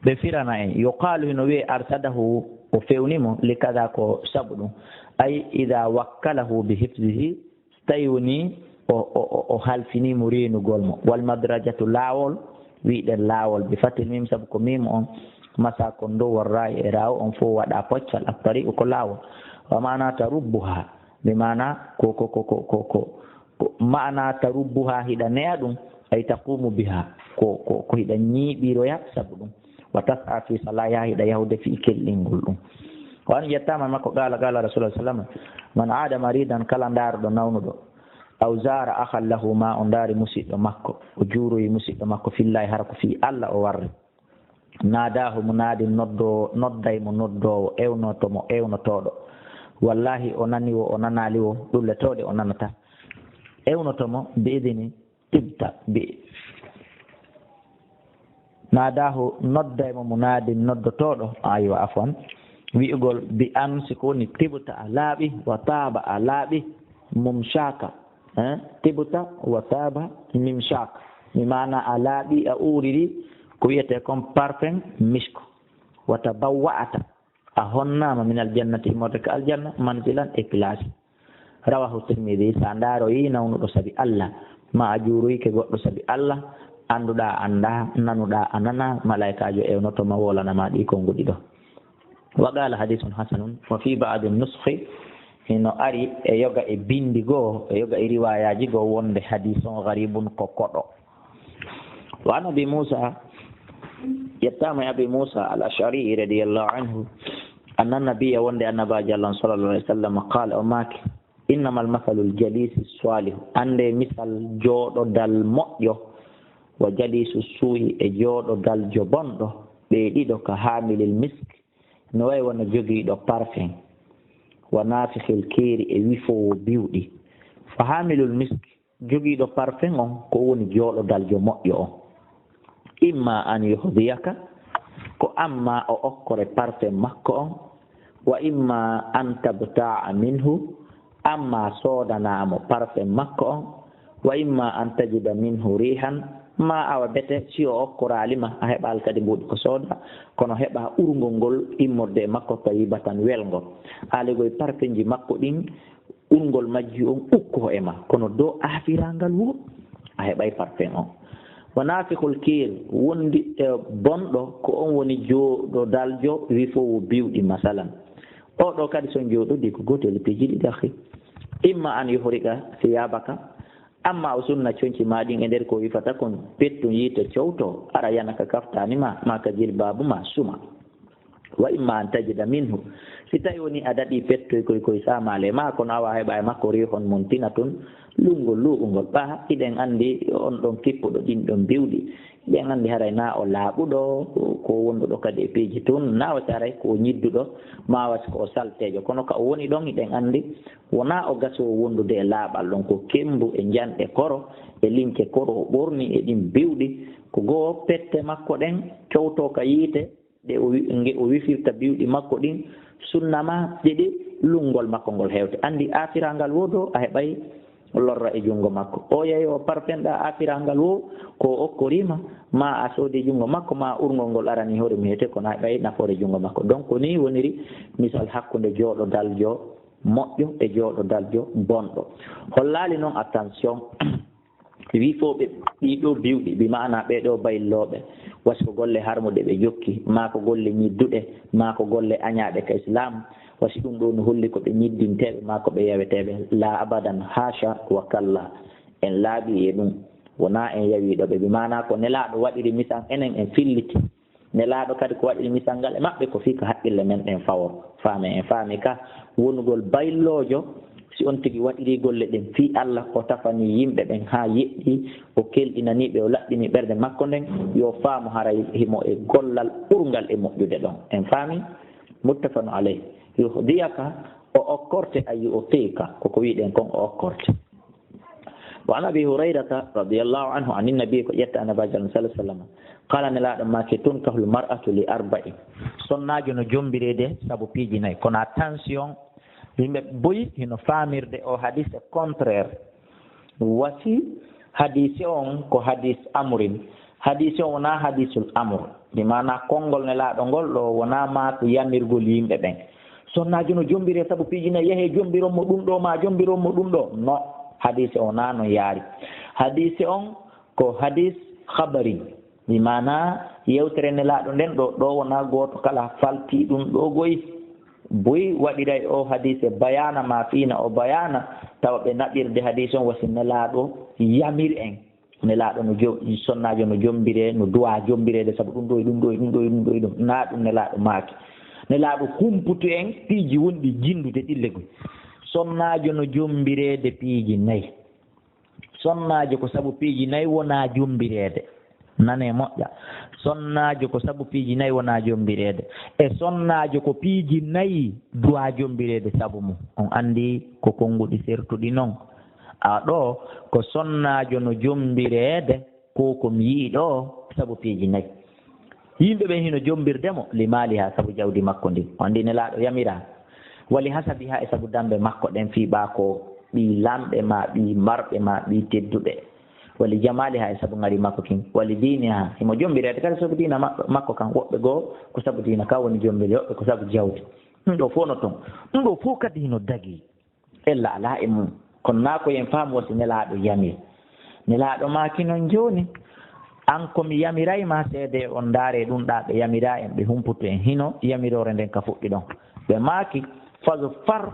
Ɓe firana en, yuqaalu, hino wi'ee, arsadahu, o fewni mo, li kada, ko sabu ɗum. Ay, idaa wakkalahu bi hifzihi, tawi woni o, o, o, o halfinii mo reenugol mo. Wal madrajatu, laawol, wi'ɗen laawol, bi fathil miim, sabu ko miim on, masa kon dow, wal raa'i, e raawo on, fof waɗa poccal, at-tariiqu, ko laawol. Wa maana tarubbuha, bi maana ko, ko, ko maana tarubbuha, hiɗa ne'a ɗum, ay taqumu biha, ko, ko, ko hiɗa ñiiɓiroya sabu ɗum. Wa tas'a fi salaahiha, hiɗa yahude fii kelɗingol ɗum. Wa an yettaama e makko, qaala, qaala Rasulullah sallallahu alaihi wasallam, man aada maridan, kala ndaaruɗo nawnuɗo, aw zaara akhan lahu, ma o ndaari musiɗɗo makko, o juuroyi musiɗɗo makko, fillahi, hara ko fii Allah o warri. Naadaahu munaadin, noddo-, nodday mo noddoowo, ewnoto mo ewnotooɗo. Wallahi, o nani wo, o nanaali wo, ɗulle toɗe o nanata. Ewnoto mo, bi idini, tibta, bi. Naadaahu, nodday mo munaadin, noddotooɗo, aywa, afwan. Wi'ugol bi an, si ko woni tibta, a laaɓi, wa taaba, a laaɓi, mumshaka. Eh, tibta wa taaba mimshak. Mi maana a laaɓi, a uuriri ko wiyetee kon parfum misk. Wa tabawwa'ata, a honnaama minal jannati, immorde ka aljanna, manzilan, e place. Rawahu Tirmidhi. Sa ndaaroyi nawnuɗo sabi Allah, ma a juuroyike goɗɗo sabi Allah, annduɗaa a anndaa, nanuɗaa a nanaa, malaa'ikaajo ewnoto ma, wolana ma ɗi konnguɗi ɗo. Wa qaala hadiisun hasanun, wa fii ba'di nuskhi, hino ari e yoga e binndi goo, e yoga e riwaayaaji goo wonde hadiis on gharibun ko koɗo. Wa an Abi Muusa, yettaama e Abi Muusa al-Ash'ari radiyallahu anhu, anna nabiyya, wonde annabaajo Allah on sallallahu alaihi wasallam, qaala, o maaki, innamal masalul jaliisi saalihu, annde misal jooɗodal moƴƴo, wa jaliisu suu'i, e jooɗodaljo bonɗo, ɓe ɗiɗo ka haamilil misk, no way wano jogiiɗo parfum, wa naafikhil kiiri, e wifoowo biwɗi. Fa haamilul misk, jogiiɗo parfum on, ko woni jooɗodaljo moƴƴo on. Imma an yuhdiyaka, ko amma o okkore parfum makko on, wa imma an tabta'a minhu, amma soodanaa mo parfum makko on, wa imma an tajida minhu rihan, ma awa bete si o okkoraali ma, a heɓaali kadi mbuuɗi ko sooda, kono heɓa urngol ngol immorde e makko, tayyibatan, welngol. Aali goy parfumji makko ɗin, urngol majji on ukko e ma, kono do aafirangal wo, a heɓay parfum on. Wa naafikhul kiir, wondi e bonɗo, ko on woni jooɗodaljo wifoowo biwɗi, masalan. O ɗo kadi, so on jooɗodii, ko gootel e piiji ɗiɗi, akhi. Imma an yuhriqa thiyabaka, amma o sunna conci ma ɗin e nder ko wifata kon, pettu yiite cowto, ara yana ka kaftaani ma, ma ka jilbaabu ma, suma. Wa imma an tajida minhu, si tawi woni a daɗi pettoy koy, koy saamaale ma, kono awa heɓa e makko rihon muntinatun, lunngol luuɓungol. Ɓaa, hiɗen anndi on ɗon kippuɗo ɗin ɗon biwɗi, hiɗen anndi haray na o laaɓuɗo, ko wonduɗo kadi e piiji tun, na wasi haray ko o ñidduɗo, ma wasi ko o salteejo. Kono ka o woni ɗon, hiɗen anndi wonaa o gasoowo wondude e laaɓal ɗon, ko kemmbu e njanɗe koro e lince koro o ɓorni e ɗin biwɗi. Ko goo pette makko ɗen cowto ka yiite, ɗe o wi-, nge o wifirta biwɗi makko ɗin, sunna ma ɗiɗi, lunngol makko ngol hewte. Anndi aafirangal wo do, a heɓay lorra e junngo makko. O yeeyo o parfenɗa aafirangal wo, ko o okkorima, ma a soodi junngo makko, ma urngol ngol arani hoore mum hewte, kono a heɓay nafoore junngo makko. Donc, ko ni woniri misal hakkunde jooɗodaljo moƴƴo e jooɗodaljo bonɗo. Hollaali non, attention, wifooɓe ɗii ɗoo biwɗi, bi maana ɓee ɗoo baylooɓe, wasi ko golle harmuɗe ɓe jokki, maa ko golle ñidduɗe, maa ko golle añaaɗe ka Islaam, wasi ɗum ɗoo no holli ko ɓe ñiddinteeɓe, maa ko ɓe yaweteeɓe? Laa abadan, haasha wa kalla. En laaɓii e ɗum, wonaa en yawii ɗo ɓe, bi maana ko Nelaaɗo waɗiri misan, enen en filliti. Nelaaɗo kadi ko waɗiri misal ngal e maɓɓe, ko fii ko haqqille men ɗen fawoo. Faamen, en faami ka wonugol bayloojo, si on tigi waɗirii golle ɗen fii Allah, o tafanii yimɓe ɓen haa yeɗɗii, o kelɗinanii ɓe, o laɓɓinii ɓernde makko nden, yo faamu haray himo e gollal ɓurngal e moƴƴude ɗon. En faami? Muttafaqun alayh. Yuhdiyaka, o okkorte, ay yu'tika, ko ko wi'ɗen kon o okkorte. Wa an Abi Hurayrata radiyallahu anhu anin nabi, ko ƴetta Annabaajo sallallahu alayhi wa sallam, qala, Nelaaɗo maaki, tunkahul mar'atu li arba'in, sonnaajo no jombireede sabu piiji nayi. Kono attention, yimɓe boyi hino faamirde o hadis e contraire. Wasi hadise on ko hadis amrin. Hadise on wonaa hadisul amr. Bi maana konngol Nelaaɗo ngol ɗo wonaa maa ko yamirgol yimɓe ɓen. Sonnaajo no jombiree sabu piiji nayi, yahee jombiron mo ɗum ɗo, maa jombiron mo ɗum ɗo. No. Hadiise o naa non yaari. Hadiise on ko hadiis habari. Bi maanaa yewtere Nelaaɗo nden ɗo, ɗo wonaa gooto kala faltii ɗum ɗo goy. Buy waɗiray o hadiise bayaana maa fiina o bayaana, tawa ɓe naɓirde hadiise on wasi Nelaaɗo yamir en. Nelaaɗo no jo-, sonnaajo no jommbiree, no duwaa jommbireede sabu ɗum ɗo e ɗum ɗo e ɗum ɗo e ɗum ɗo e ɗum. Naa ɗum Nelaaɗo maaki. Nelaaɗo humputu en piiji wonɗi jinndude ɗille goy. Sonnaajo no jommbireede piiji nayi. Sonnaajo ko sabu piiji nayi wonaa jommbireede. Nanee moƴƴa. Sonnaajo ko sabu piiji nayi wonaa jommbireede. E sonnaajo ko piiji nayi duwaa jommbireede sabu mum. On anndi ko konnguɗi sertuɗi non. A ɗo ko sonnaajo no jommbireede ko ko mi yi'i ɗo sabu piiji nayi. Yimɓe ɓen hino jommbirde mo, li maalihaa, sabu jawdi makko ndin. On ndi Nelaaɗo yamiraa. Wa li hasabihaa, e sabu dammbe makko ɗen, fii ɓaa ko ɓii lamɓe maa, ɓii marɓe maa, ɓii tedduɓe. Wa li jamaalihaa, e sabu ŋari makko kin. Wa li diinihaa, himo jommbireede kadi sabu diina ma-, makko kan. Woɓɓe goo ko sabu diina kan woni jommbiri, woɓɓe ko sabu jawdi. Ɗum ɗoo fow no ton. Ɗum ɗoo fow kadi hino dagii. Ella alaa e mum. Kono naa ko en faamu wasi Nelaaɗo yamir. Nelaaɗo maaki non jooni, an ko mi yamiray maa seedee on ndaaree ɗum ɗaa ɓe yamiraa en, ɓe humputu en hino yamiroore nden ka fuɗɗi ɗon. Ɓe maaki, fazfar,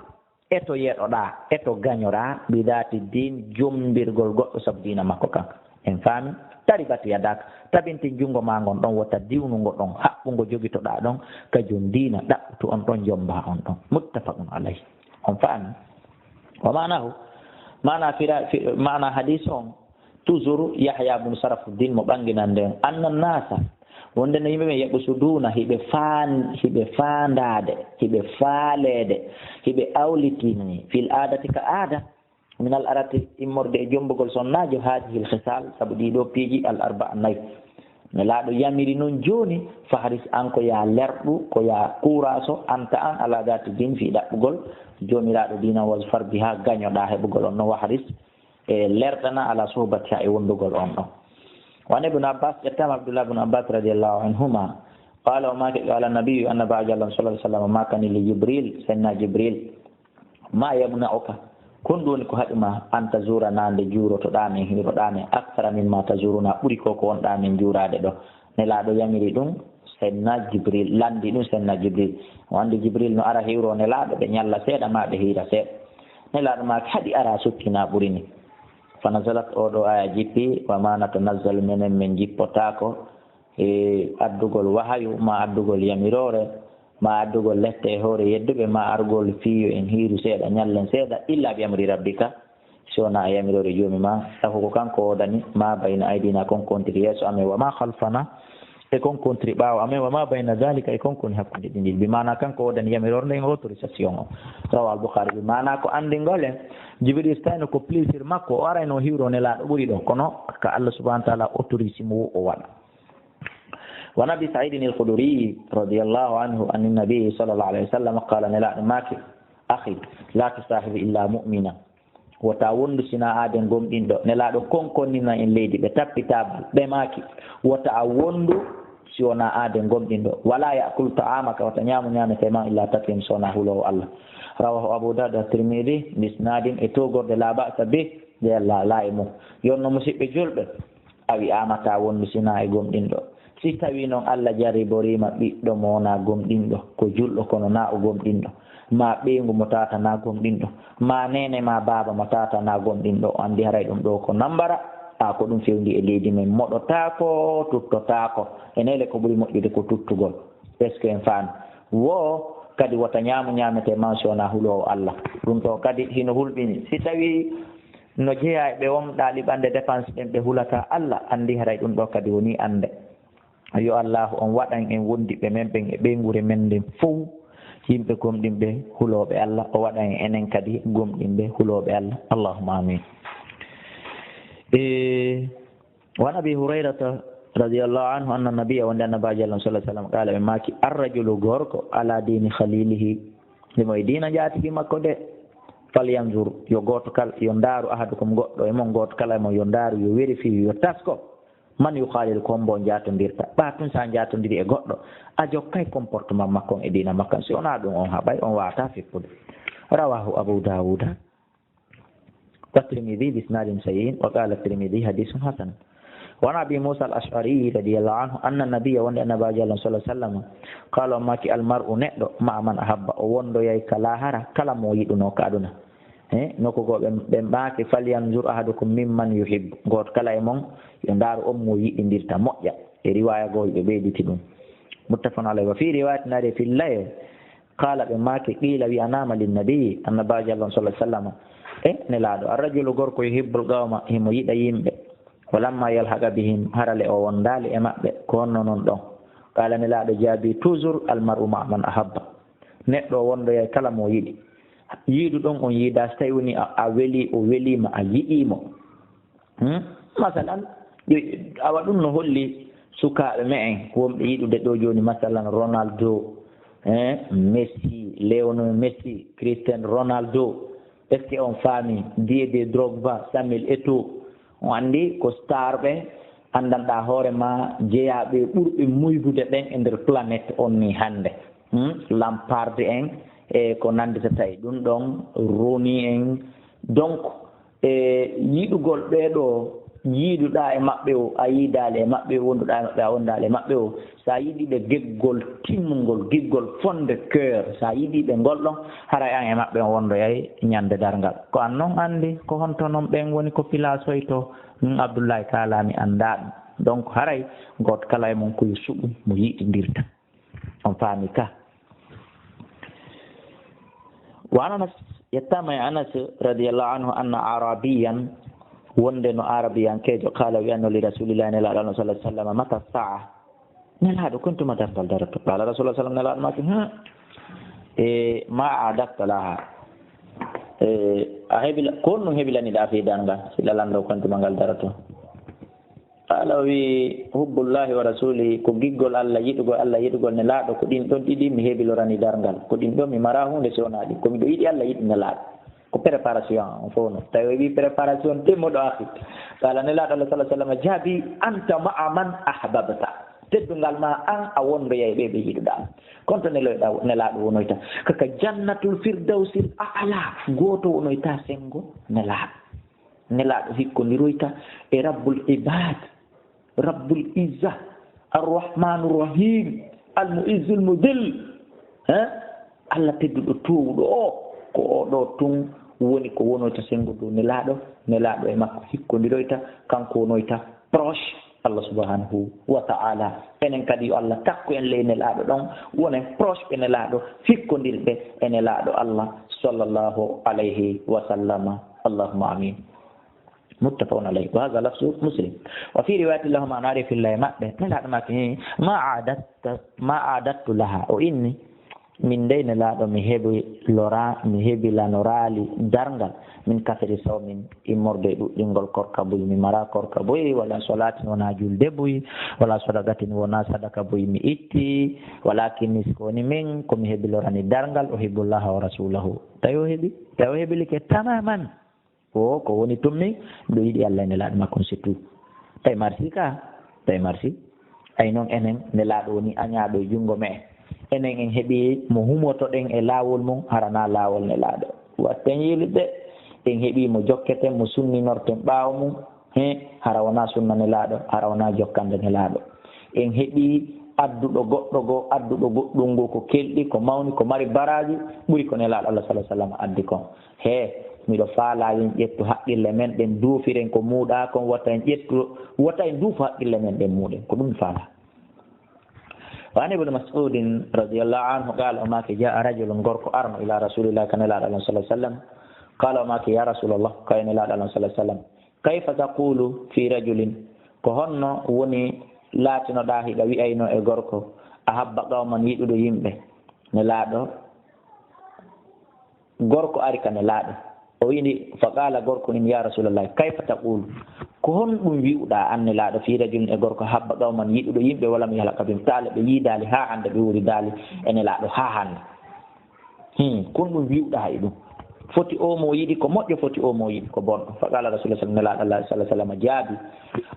eto yeɗoɗaa, eto gañoɗaa, bi daati diin, jommbirgol goɗɗo sabu diina makko kan. En faami? Taribat yadaaka, tabintin junngo maa ngon ɗon, wota diwnu ngo ɗon, haɓɓu ngo jogitoɗaa ɗon, ka jom diina, ɗaɓɓutu on ɗon, jommbaa on ɗon. Muttafaqun alayh. On faami? Wa maanaahu, maanaa fira-, fi-, maanaa hadiis on, toujours Yahya bun Sarafuddin mo ɓannginande en, anna naasa, wonde no yimɓe ɓen yaɓusuduuna, hiɓe faan-, hiɓe faandaade, hiɓe faaleede, hiɓe awlitini, fil aadati ka aada, min al arati, immorde e jommbugol sonnaajo, haadihil hisaal, sabu ɗii ɗoo piiji al arbaa nayi. Nelaaɗo yamiri non jooni, fahris an ko yaa lerɗu, ko yaa kuuraaso, anta an, ala daati diin, fii ɗaɓɓugol joomiraaɗo diina, wasfar bihaa, gañoɗaa heɓugol on no wahris, e lerɗana ala suhbatihaa e wonndugol on ɗon. Wa an Ibn Abbas, ƴettaama Abdullah ibn Abbas radiyallahu anhuma, qaala o maaki, qaala nabiyyu, annabaajo Allah sallallahu alaihi wasallam maakani li Jibril, senna Jibril, ma yamna'uka, ko honɗum woni ko haɗi ma, an tazuuranaa, nde juurotoɗaa men, hiiroɗaa men, akthara mimma tazuurunaa, ɓuri ko ko wonɗaa men juuraade ɗo? Nelaaɗo yamiri ɗum senna Jibril, lanndi ɗum senna Jibril. O anndi Jibril no ara hiiro Nelaaɗo, ɓe ñalla seeɗa maa ɓe hiira seeɗa. Nelaaɗo maaki, haɗi ara sukkinaa ɓuri ni. Fa nazalat, oo ɗoo aaya jippi, wa ma natanazzalu, menen men jippotaako e addugol wahayu, ma addugol yamiroore, ma addugol lette e hoore yedduɓe, ma argol fii yo en hiiru seeɗa, ñallen seeɗa, illa bi amri rabbika, si wonaa e yamiroore Joomi maa. Taw ko kanko woodani ma bayna aydina, kon ko wontiri yeeso amen, wa ma khalfana, e kon ko wontiri ɓaawo amen, wa ma bayna dhalika, e kon ko woni hakkunde ɗin ɗiɗi. Bi maanaa kanko woodani yamiroore nden, autorisation o. Rawahu al-Bukhari. Bi maanaa ko anndingol en, Jibril, si tawino ko plaisir makko, o arayno hiiro Nelaaɗo ɓuri ɗo, kono ka Allah subhanahu wa ta'ala autorise mo o waɗa. Wa an Abi Sa'idin al-Khudri radiyallahu anhu an an-Nabi sallallahu alayhi wa sallam qala, Nelaaɗo maaki, akhi, la tusahib illa mu'mina. Wota wondu si na aaden gomɗinɗo. Nelaaɗo konkonnina en leydi, ɓe tappi taabal, ɓe maaki, wota a wondu si wona aaden gomɗinɗo. Wala ya'kul ta'amaka, wota ñaamu ñaamete ma illa taqiyyun, si wona huloowo Allah. Rawahu Abu Dawud wa Tirmidhi bi isnadin, e togorde la ba'sa bih, nde Allah alaa e mum. Yonno musiɓɓe julɓe, a wi'aama ta wondu si na e gomɗinɗo. Si tawii non Allah jarriborii ma ɓiɗɗo mo wonaa gomɗinɗo, ko julɗo kono na o gomɗinɗo, ma ɓeyngu mo tata na gomɗinɗo, ma neene ma baaba mo tata na gomɗinɗo, o anndi haray ɗum ɗo ko nambara, a ko ɗum fewndi e leydi men, moɗotaako, tuttotaako. E neele ko ɓuri moƴƴude ko tuttugol. Est-ce que en faami? Wo kadi wota ñaamu ñaamete ma si wonaa huloowo Allah. Ɗum ɗo kadi hino hulɓini. Si tawii no jeyaa e ɓe wonɗaa liɓande dépense ɓen, ɓe hulataa Allah, anndi haray ɗum ɗo kadi wonii annde. Yo Allaahu on waɗan en wondiɓɓe men ɓen e ɓeynguure men nden fow, yimɓe gomɗinɓe hulooɓe Allah, o waɗan en enen kadi gomɗinɓe hulooɓe Allah. Allahumma amin. E, wa an Abi Hurayrata radiyallahu anhu anna nabiyya, wonde Annabaajo Allah sallallahu alaihi wasallam, qaala, ɓe maaki, "Ar-rajulu, gorko, ala diini khalilihi, himo e diina njaatigi makko de. Falyanzur, yo gooto kala, yo ndaaru, ahadukum, goɗɗo e mon, gooto kala e mon, yo ndaaru, yo vérifier, yo tasko, man yukhalil, ko hombo njaatondirta." Ɓaa tun sa njaatondiri e goɗɗo, a jokkay comportement makko on e diina makko on. Si wonaa ɗum, on haɓay, on waawataa fippude. Rawahu Abu Dawuda. والترمذي بإسناد صحيح، وقال الترمذي: حديث حسن. وعن أبي موسى الأشعري رضي الله عنه أن النبي, wonde Annabaajo Allah صلى الله عليه وسلم, قال, o maaki: المرء, neɗɗo, مع من أحب, o wondoyay ka laahara kala mo o yiɗunoo ka aduna. He, nokku goo ɓe, ɓe maaki: فلينظر أحدكم ممن يحب, gooto kala e mon yo ndaaru on mo yiɗindirta, moƴƴa. E riwaaya goo ɓe ɓeyditi ɗum. متفق عليه. وفي رواية, nari في الليل, قال, ɓe maaki: قيل, wi'anaama, للنبي, Annabaajo Allah صلى الله عليه وسلم, e Nelaaɗo: الرجل, gorko, يحب القوم, himo yiɗa yimɓe, ولما يلحق بهم, hara le o wondaali e maɓɓe, ko honno non ɗon? قال, Nelaaɗo jaabii toujours: المرء مع من أحب. Neɗɗo o wondoyay kala mo o yiɗi. Yiidu ɗon on yiidaa, so tawi woni a, a weli, o welii ma, a yiɗii mo. Hmm? Masalan, yo-, awa ɗum no holli sukaaɓe me'en wonɓe yiɗude ɗo jooni, masalan, Ronaldo, eh, Messi, Lionel Messi, Cristiano Ronaldo. Est-ce que on faami? Didier Drogba, Samuel Eto'o. On anndi ko star ɓe anndanɗaa hoore ma, jeyaaɓe ɓurɓe muydude ɓen e nder planète on ni hannde. Hmm? Lampard en e ko nannditata e ɗum ɗon, Rooney en. Donc, e yiɗugol ɓee ɗoo yiiduɗaa e maɓɓe o, a yiidaali e maɓɓe o, wonduɗaa e maɓɓe, a wondaali e maɓɓe o, so a yiɗii ɓe geggol timmungol, giggol fonde cœur, so a yiɗii ɓe ngol ɗon, haray an e maɓɓe on wondoyay ñande darngal. Ko an non anndi ko honto non ɓen woni ko pilasoytoo. Ɗum Abdullahi kaalaani, anndaa ɗum. Donc, haray gooto kala e mon ko yo suɓu mo yiɗindirta. On faami ka? Wa an Anas, yettaama e Anas radiyallahu anhu, anna Arabiyan, wonde no Arabiyankeejo, qaala, wi'anno, li Rasulillahi, Nelaaɗo Allah sallallahu alaihi wasallam, mata sa'a? Nelaaɗo, kon tuma darngal daroto? Qaala Rasulullah sallam, Nelaaɗo maaki, hmm, e ma a'dadta laha? E a hebila, ko honɗum hebilaniɗaa fii darngal? Si lalanɗo kon tuma ngal daroto? Qaala, o wi'i, hubbullahi wa rasulihi, ko giggol Allah, yiɗugol Allah, yiɗugol Nelaaɗo, ko ɗin ɗon ɗiɗi mi hebilorani darngal. Ko ɗin ɗon mi maraa huunde si wonaa ɗin. Ko miɗo yiɗi Allah, yiɗi Nelaaɗo. Ko préparation on fof non. Tawi o wi'i préparation de moɗo akhi. Qaala, Nelaaɗo Allah sallallahu alaihi wasallam jaabi, anta ma'a man ahbabta. Teddungal ma an a wondoyay ɓe ɓe yiɗuɗaa. Kon to neloyɗaa, Nelaaɗo wonoyta. Kaka jannatul firdawsil a'la. Gooto wonoyta sengo Nelaaɗo. Nelaaɗo hikkondiroyta e Rabbul Ibaad, Rabbul Izza, Arrahmanur Rahim, Al Mu'izzul Mudhill. Hein? Allah tedduɗo toowuɗo o, ko o ɗo tun woni ko wonoyta sengo dow Nelaaɗo, Nelaaɗo e makko hikkondiroyta, kanko wonoyta proche Allah subhanahu wa ta'ala. Enen kadi yo Allah takku en ley Nelaaɗo ɗon, wonen proche ɓe Nelaaɗo, hikkondirɓe e Nelaaɗo Allah sallallahu alayhi wa sallama. Allahumma amin. Muttafaqun alayhi. Wa hadha lafzu Muslim. Wa fi riwayatin lahuma, no ari filla e maɓɓe, Nelaaɗo maaki, ma a'datta, ma a'dattu laha. O inni, min dey Nelaaɗo mi hebilora, mi hebilanoraali darngal, min kasri sawmin, immorde e ɗuɗɗingol korka buy, mi maraa korka buy, wala salaatin wonaa julde buy, wala sadaqatin wonaa sadaka buy mi itti, walakin ni ko woni min, ko mi hebilorani darngal, uhibbullaha wa rasulahu. Tawi o heɓi, tawi o hebilike tamaman. Ko, ko woni tun min, miɗo yiɗi Allah e Nelaaɗo makko on, c'est tout. Tawi marsi ka, tawi marsi. Ay non enen, Nelaaɗo woni añaaɗo e junngo me'en. Enen en heɓii mo humotoɗen e laawol mum, hara naa laawol Nelaaɗo. Watten yiilude, en heɓii mo jokketen, mo sunninorten ɓaawo mum. He, hara wonaa sunna Nelaaɗo, hara wonaa jokkande Nelaaɗo. En heɓii adduɗo goɗɗo goo, adduɗo goɗɗum ngoo ko kelɗi, ko mawni, ko mari baraaji, ɓuri ko Nelaaɗo Allah sallallahu alaihi wasallam addi kon. He, miɗo faalaa yo en ƴettu haqqille men ɗen, duufiren ko muuɗaa kon, wota en ƴettu, wota en duufu haqqille men ɗen muuɗen. Ko ɗum mi faalaa. Wa an Ibn Mas'udin radiyallahu anhu qaala, o maaki, jaa'a rajulun, gorko arno, ila Rasulillahi, ka Nelaaɗo Allah sallallahu alaihi wasallam. Qaala, o maaki, ya Rasulallah, ka Nelaaɗo Allah sallallahu alaihi wasallam. Kayfa taqulu fi rajulin? Ko honno woni laatinoɗaa hiɗa wi'aynoo e gorko, ahabba qawman, yiɗuɗo yimɓe? Nelaaɗo, gorko ari ka Nelaaɗo. O wi'i, fa qaala, gorko nin, ya Rasulallah, kayfa taqulu? Ko honɗum wi'uɗaa an Nelaaɗo fi rajulin e gorko, ahabba qawman, yiɗuɗo yimɓe, walam yalhaq bihim, taale ɓe yiidaali haa hannde, ɓe wuuridaali e Nelaaɗo haa hannde. Hmm, ko honɗum wi'uɗaa e ɗum? Foti o mo yiɗi ko moƴƴo, foti o mo yiɗi ko bonɗo. Fa qala Rasulullah sallallahu alaihi wasallam, Nelaaɗo Allah sallallahu alaihi wasallam jaabi,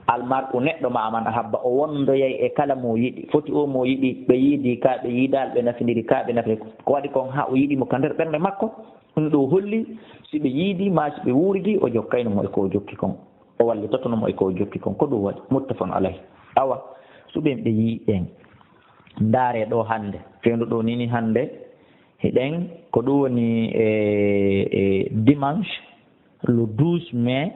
"Al mar'u, neɗɗo, ma'a man ahabba, o wondoyay e kala mo yiɗi. Foti o mo yiɗi, ɓe yiidi ka, ɓe yiidaali, ɓe nafindiri ka, ɓe nafindiri." Ko waɗi kon haa o yiɗi mo ka nder ɓernde makko. Ɗum ɗo holli, si ɓe yiidi, maa si ɓe wuuridi, o jokkayno mo e ko o jokki kon. O wallitotono mo e ko o jokki kon. Ko ɗum waɗi. Muttafaqun alayh. Awa, suɓen ɓe yii ɗen. Ndaare ɗo hannde. Fewndo ɗo nini hannde. Hiɗen, ko ɗum woni e, e dimanche, le douze mai,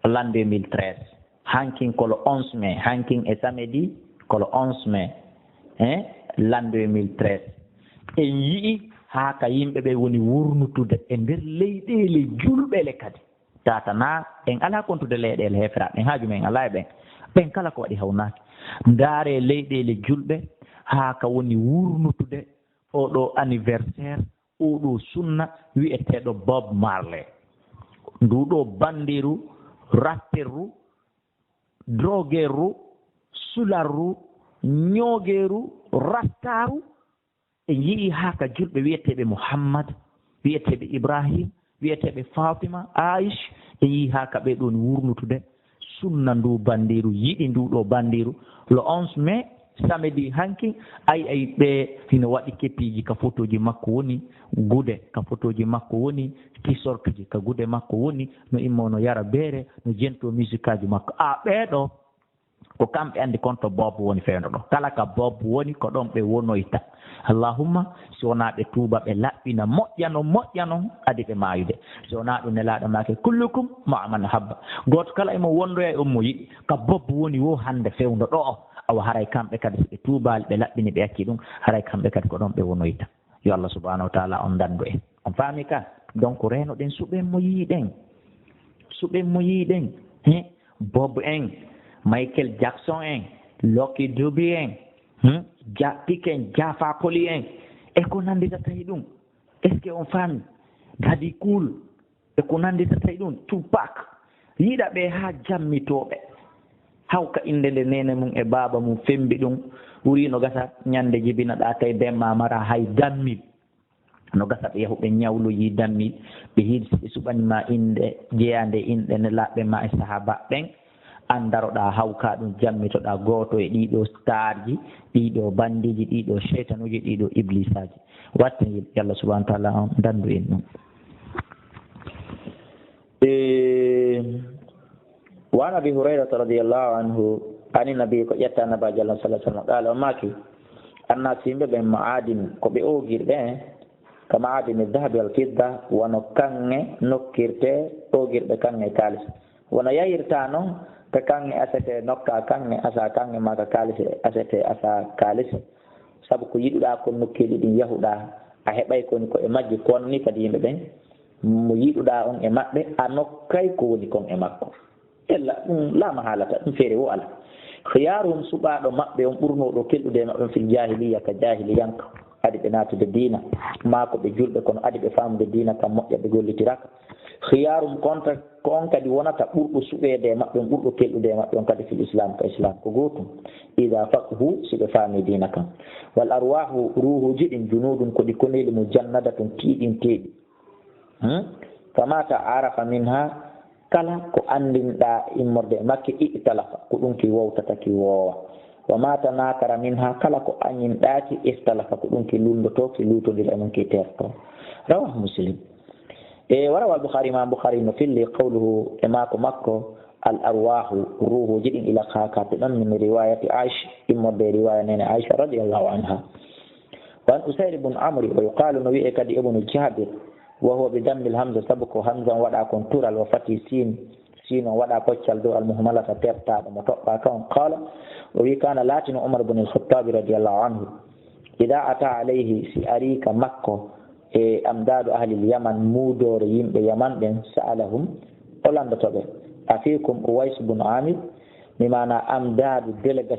l'an deux mille treize. Hankin ko le onze mai. Hankin e samedi, ko le onze mai, hein, l'an deux mille treize. En yi'i haa ka yimɓe ɓe woni wurnutude e nder leyɗeele julɓe le kadi. Tata na en alaa kontude leyɗeele heeferaaɓe, en haaju men alaa e ɓen. Ɓen kala ko waɗi hawnaaki. Ndaare leyɗeele julɓe haa ka woni wurnutude oɗo anniversaire, oɗo sunna wi'eteeɗo Bob Marley. Ndu ɗo bandiru, rapperru, drogerru, sularru, ñoogeeru, rastaaru, en yi'i haa ka julɓe wi'eteeɓe Muhammad, wi'eteeɓe Ibrahim, wi'eteeɓe Fatima, Aish, en yi'i haa ka ɓe ɗon wurnutude sunna ndu bandiru, yiɗi ndu ɗo bandiru. Le onze mai, samedi hanki, ay, ay, ɓe hino waɗi kepiiji ka fotooji makko woni gude, ka fotooji makko woni tisortuji, ka gude makko woni no immo no yara beere, no jento musikaaju makko. A ɓee ɗo, ko kamɓe anndi kon to Bob woni fewndo ɗo. Kala ka Bob woni ko ɗon ɓe wonoyta. Allahumma, si wonaa ɓe tuuba, ɓe laɓɓina, moƴƴa non, moƴƴa non, adi ɓe maayude. Si wonaa ɗum, Nelaaɗo maaki, "Kullukum ma'a man habba." Gooto kala e mo wondoya e on mo yiɗi. Ka Bob woni wo hannde fewndo ɗo o. Awa haray kamɓe kadi si ɓe tuubaali, ɓe laɓɓini, ɓe acci ɗum, haray kamɓe kadi ko ɗon ɓe wonoyta. Yo Allah subhanahu wa ta'ala on dandu en. On faami ka? Donc, reeno ɗen, suɓen mo yiiɗen. Suɓen mo yiiɗen. He? Bob en, Michael Jackson en, Lucky Dube en, hmm? Japik en, Jafa Koli en, e ko nannditata e ɗum. Est-ce que on faami? Daddy Cool, e ko nannditata e ɗum. Tupac, yiɗa ɓe haa jammitooɓe. Hawka innde nde neene mum e baaba mum fembi ɗum, ɓuri no gasa ñannde jibinaɗaa tawi ben ma mara hay dammil. No gasa ɓe yahu ɓe ñawloyii dammil, ɓe hiidi si ɓe suɓanii ma innde jeyaande e inɗe nelaaɓe ma e sahaabaaɓe ɓen, aan daroɗaa hawka ɗum, jammitoɗaa gooto e ɗii ɗoo starji, ɗii ɗoo bandiiji, ɗii ɗoo seytanuuji, ɗii ɗoo ibliisaaji. Watten, yo Allah subhanahu wa ta'ala on dandu en ɗum. E, wa an Abi Hurayrata radiyallahu anhu, ani nabi, ko ƴetta Nabaajo Allah sallallahu alaihi wasallam, qala, o maaki, "Annas, yimɓe ɓen, ma'adin, ko ɓe oogirɗe, ka ma'adini dhahabi wal fidda, wano kaŋŋe nokkirte oogirɗe kaŋŋe e kaalis. Wano yahirta non ka kaŋŋe asete nokka kaŋŋe asa kaŋŋe, maa ka kaalise asete asa kaalise. Sabu ko yiɗuɗaa kon nokkeeli ɗin yahuɗaa, a heɓay ko woni ko e majji, ko wano ni kadi yimɓe ɓen, mo yiɗuɗaa on e maɓɓe, a nokkay ko woni kon e makko." Ella ɗum laa mahaalata, ɗum feere wo alaa. Khiyaaruhum, suɓaaɗo maɓɓe on ɓurnooɗo kelɗude e maɓɓe on fil jaahiliyya, ka jaahiliyanka, adi ɓe naatude diina, maa ko ɓe julɓe, kono adi ɓe faamude diina kan moƴƴa, ɓe gollitira ka. Khiyaaruhum, kontra, ko on kadi wonata ɓurɗo suɓeede e maɓɓe on, ɓurɗo kelɗude e maɓɓe on kadi fil islaam, ka islaam, ko gootum. Idaa faqahu, si ɓe faami diina kan. Wal arwaahu, ruuhuuji ɗin, junuudun, ko ɗi koneeli, mujannadatun, tiiɗinteeɗi. Hmm? Fama ta'arafa minha, kala ko anndinɗaa immorde e makki, i'talafa, ko ɗum ki wowtata, ki woowa. Wa ma tanakara minha, kala ko añinɗaa ki, ikhtalafa, ko ɗum ki lunndotoo, ki luutondira e mum, ki tertoo. Rawahu Muslim. E, wa rawal Bukhari, Imam Bukhari no filli, qawluhu, e maako makko, al arwahu, ruuhuuji ɗin, ila ka, ka to ɗon, min riwayati Aisha, immorde e riwaya neene Aisha radiyallahu anha. Wa an Usayd ibn Amr, wa yuqalu, no wi'e kadi Ibnu Jabir, wa huwa bi dammil hamza, sabu ko hamza on waɗa kon tural, wa fati sin, sin on waɗa koccal dow, al muhmalata, tertaɗo mo toɓɓa ka on. Qala, o wi, kana, laatino Umar ibn al-Khattab radiyallahu anhu, ida ata alayhi, si ari ka makko, e amdadu ahlil Yaman, muudore yimɓe Yaman ɓen, sa'alahum, o landoto ɓe, afikum Uwais ibn Amir, mi maana amdadu délégation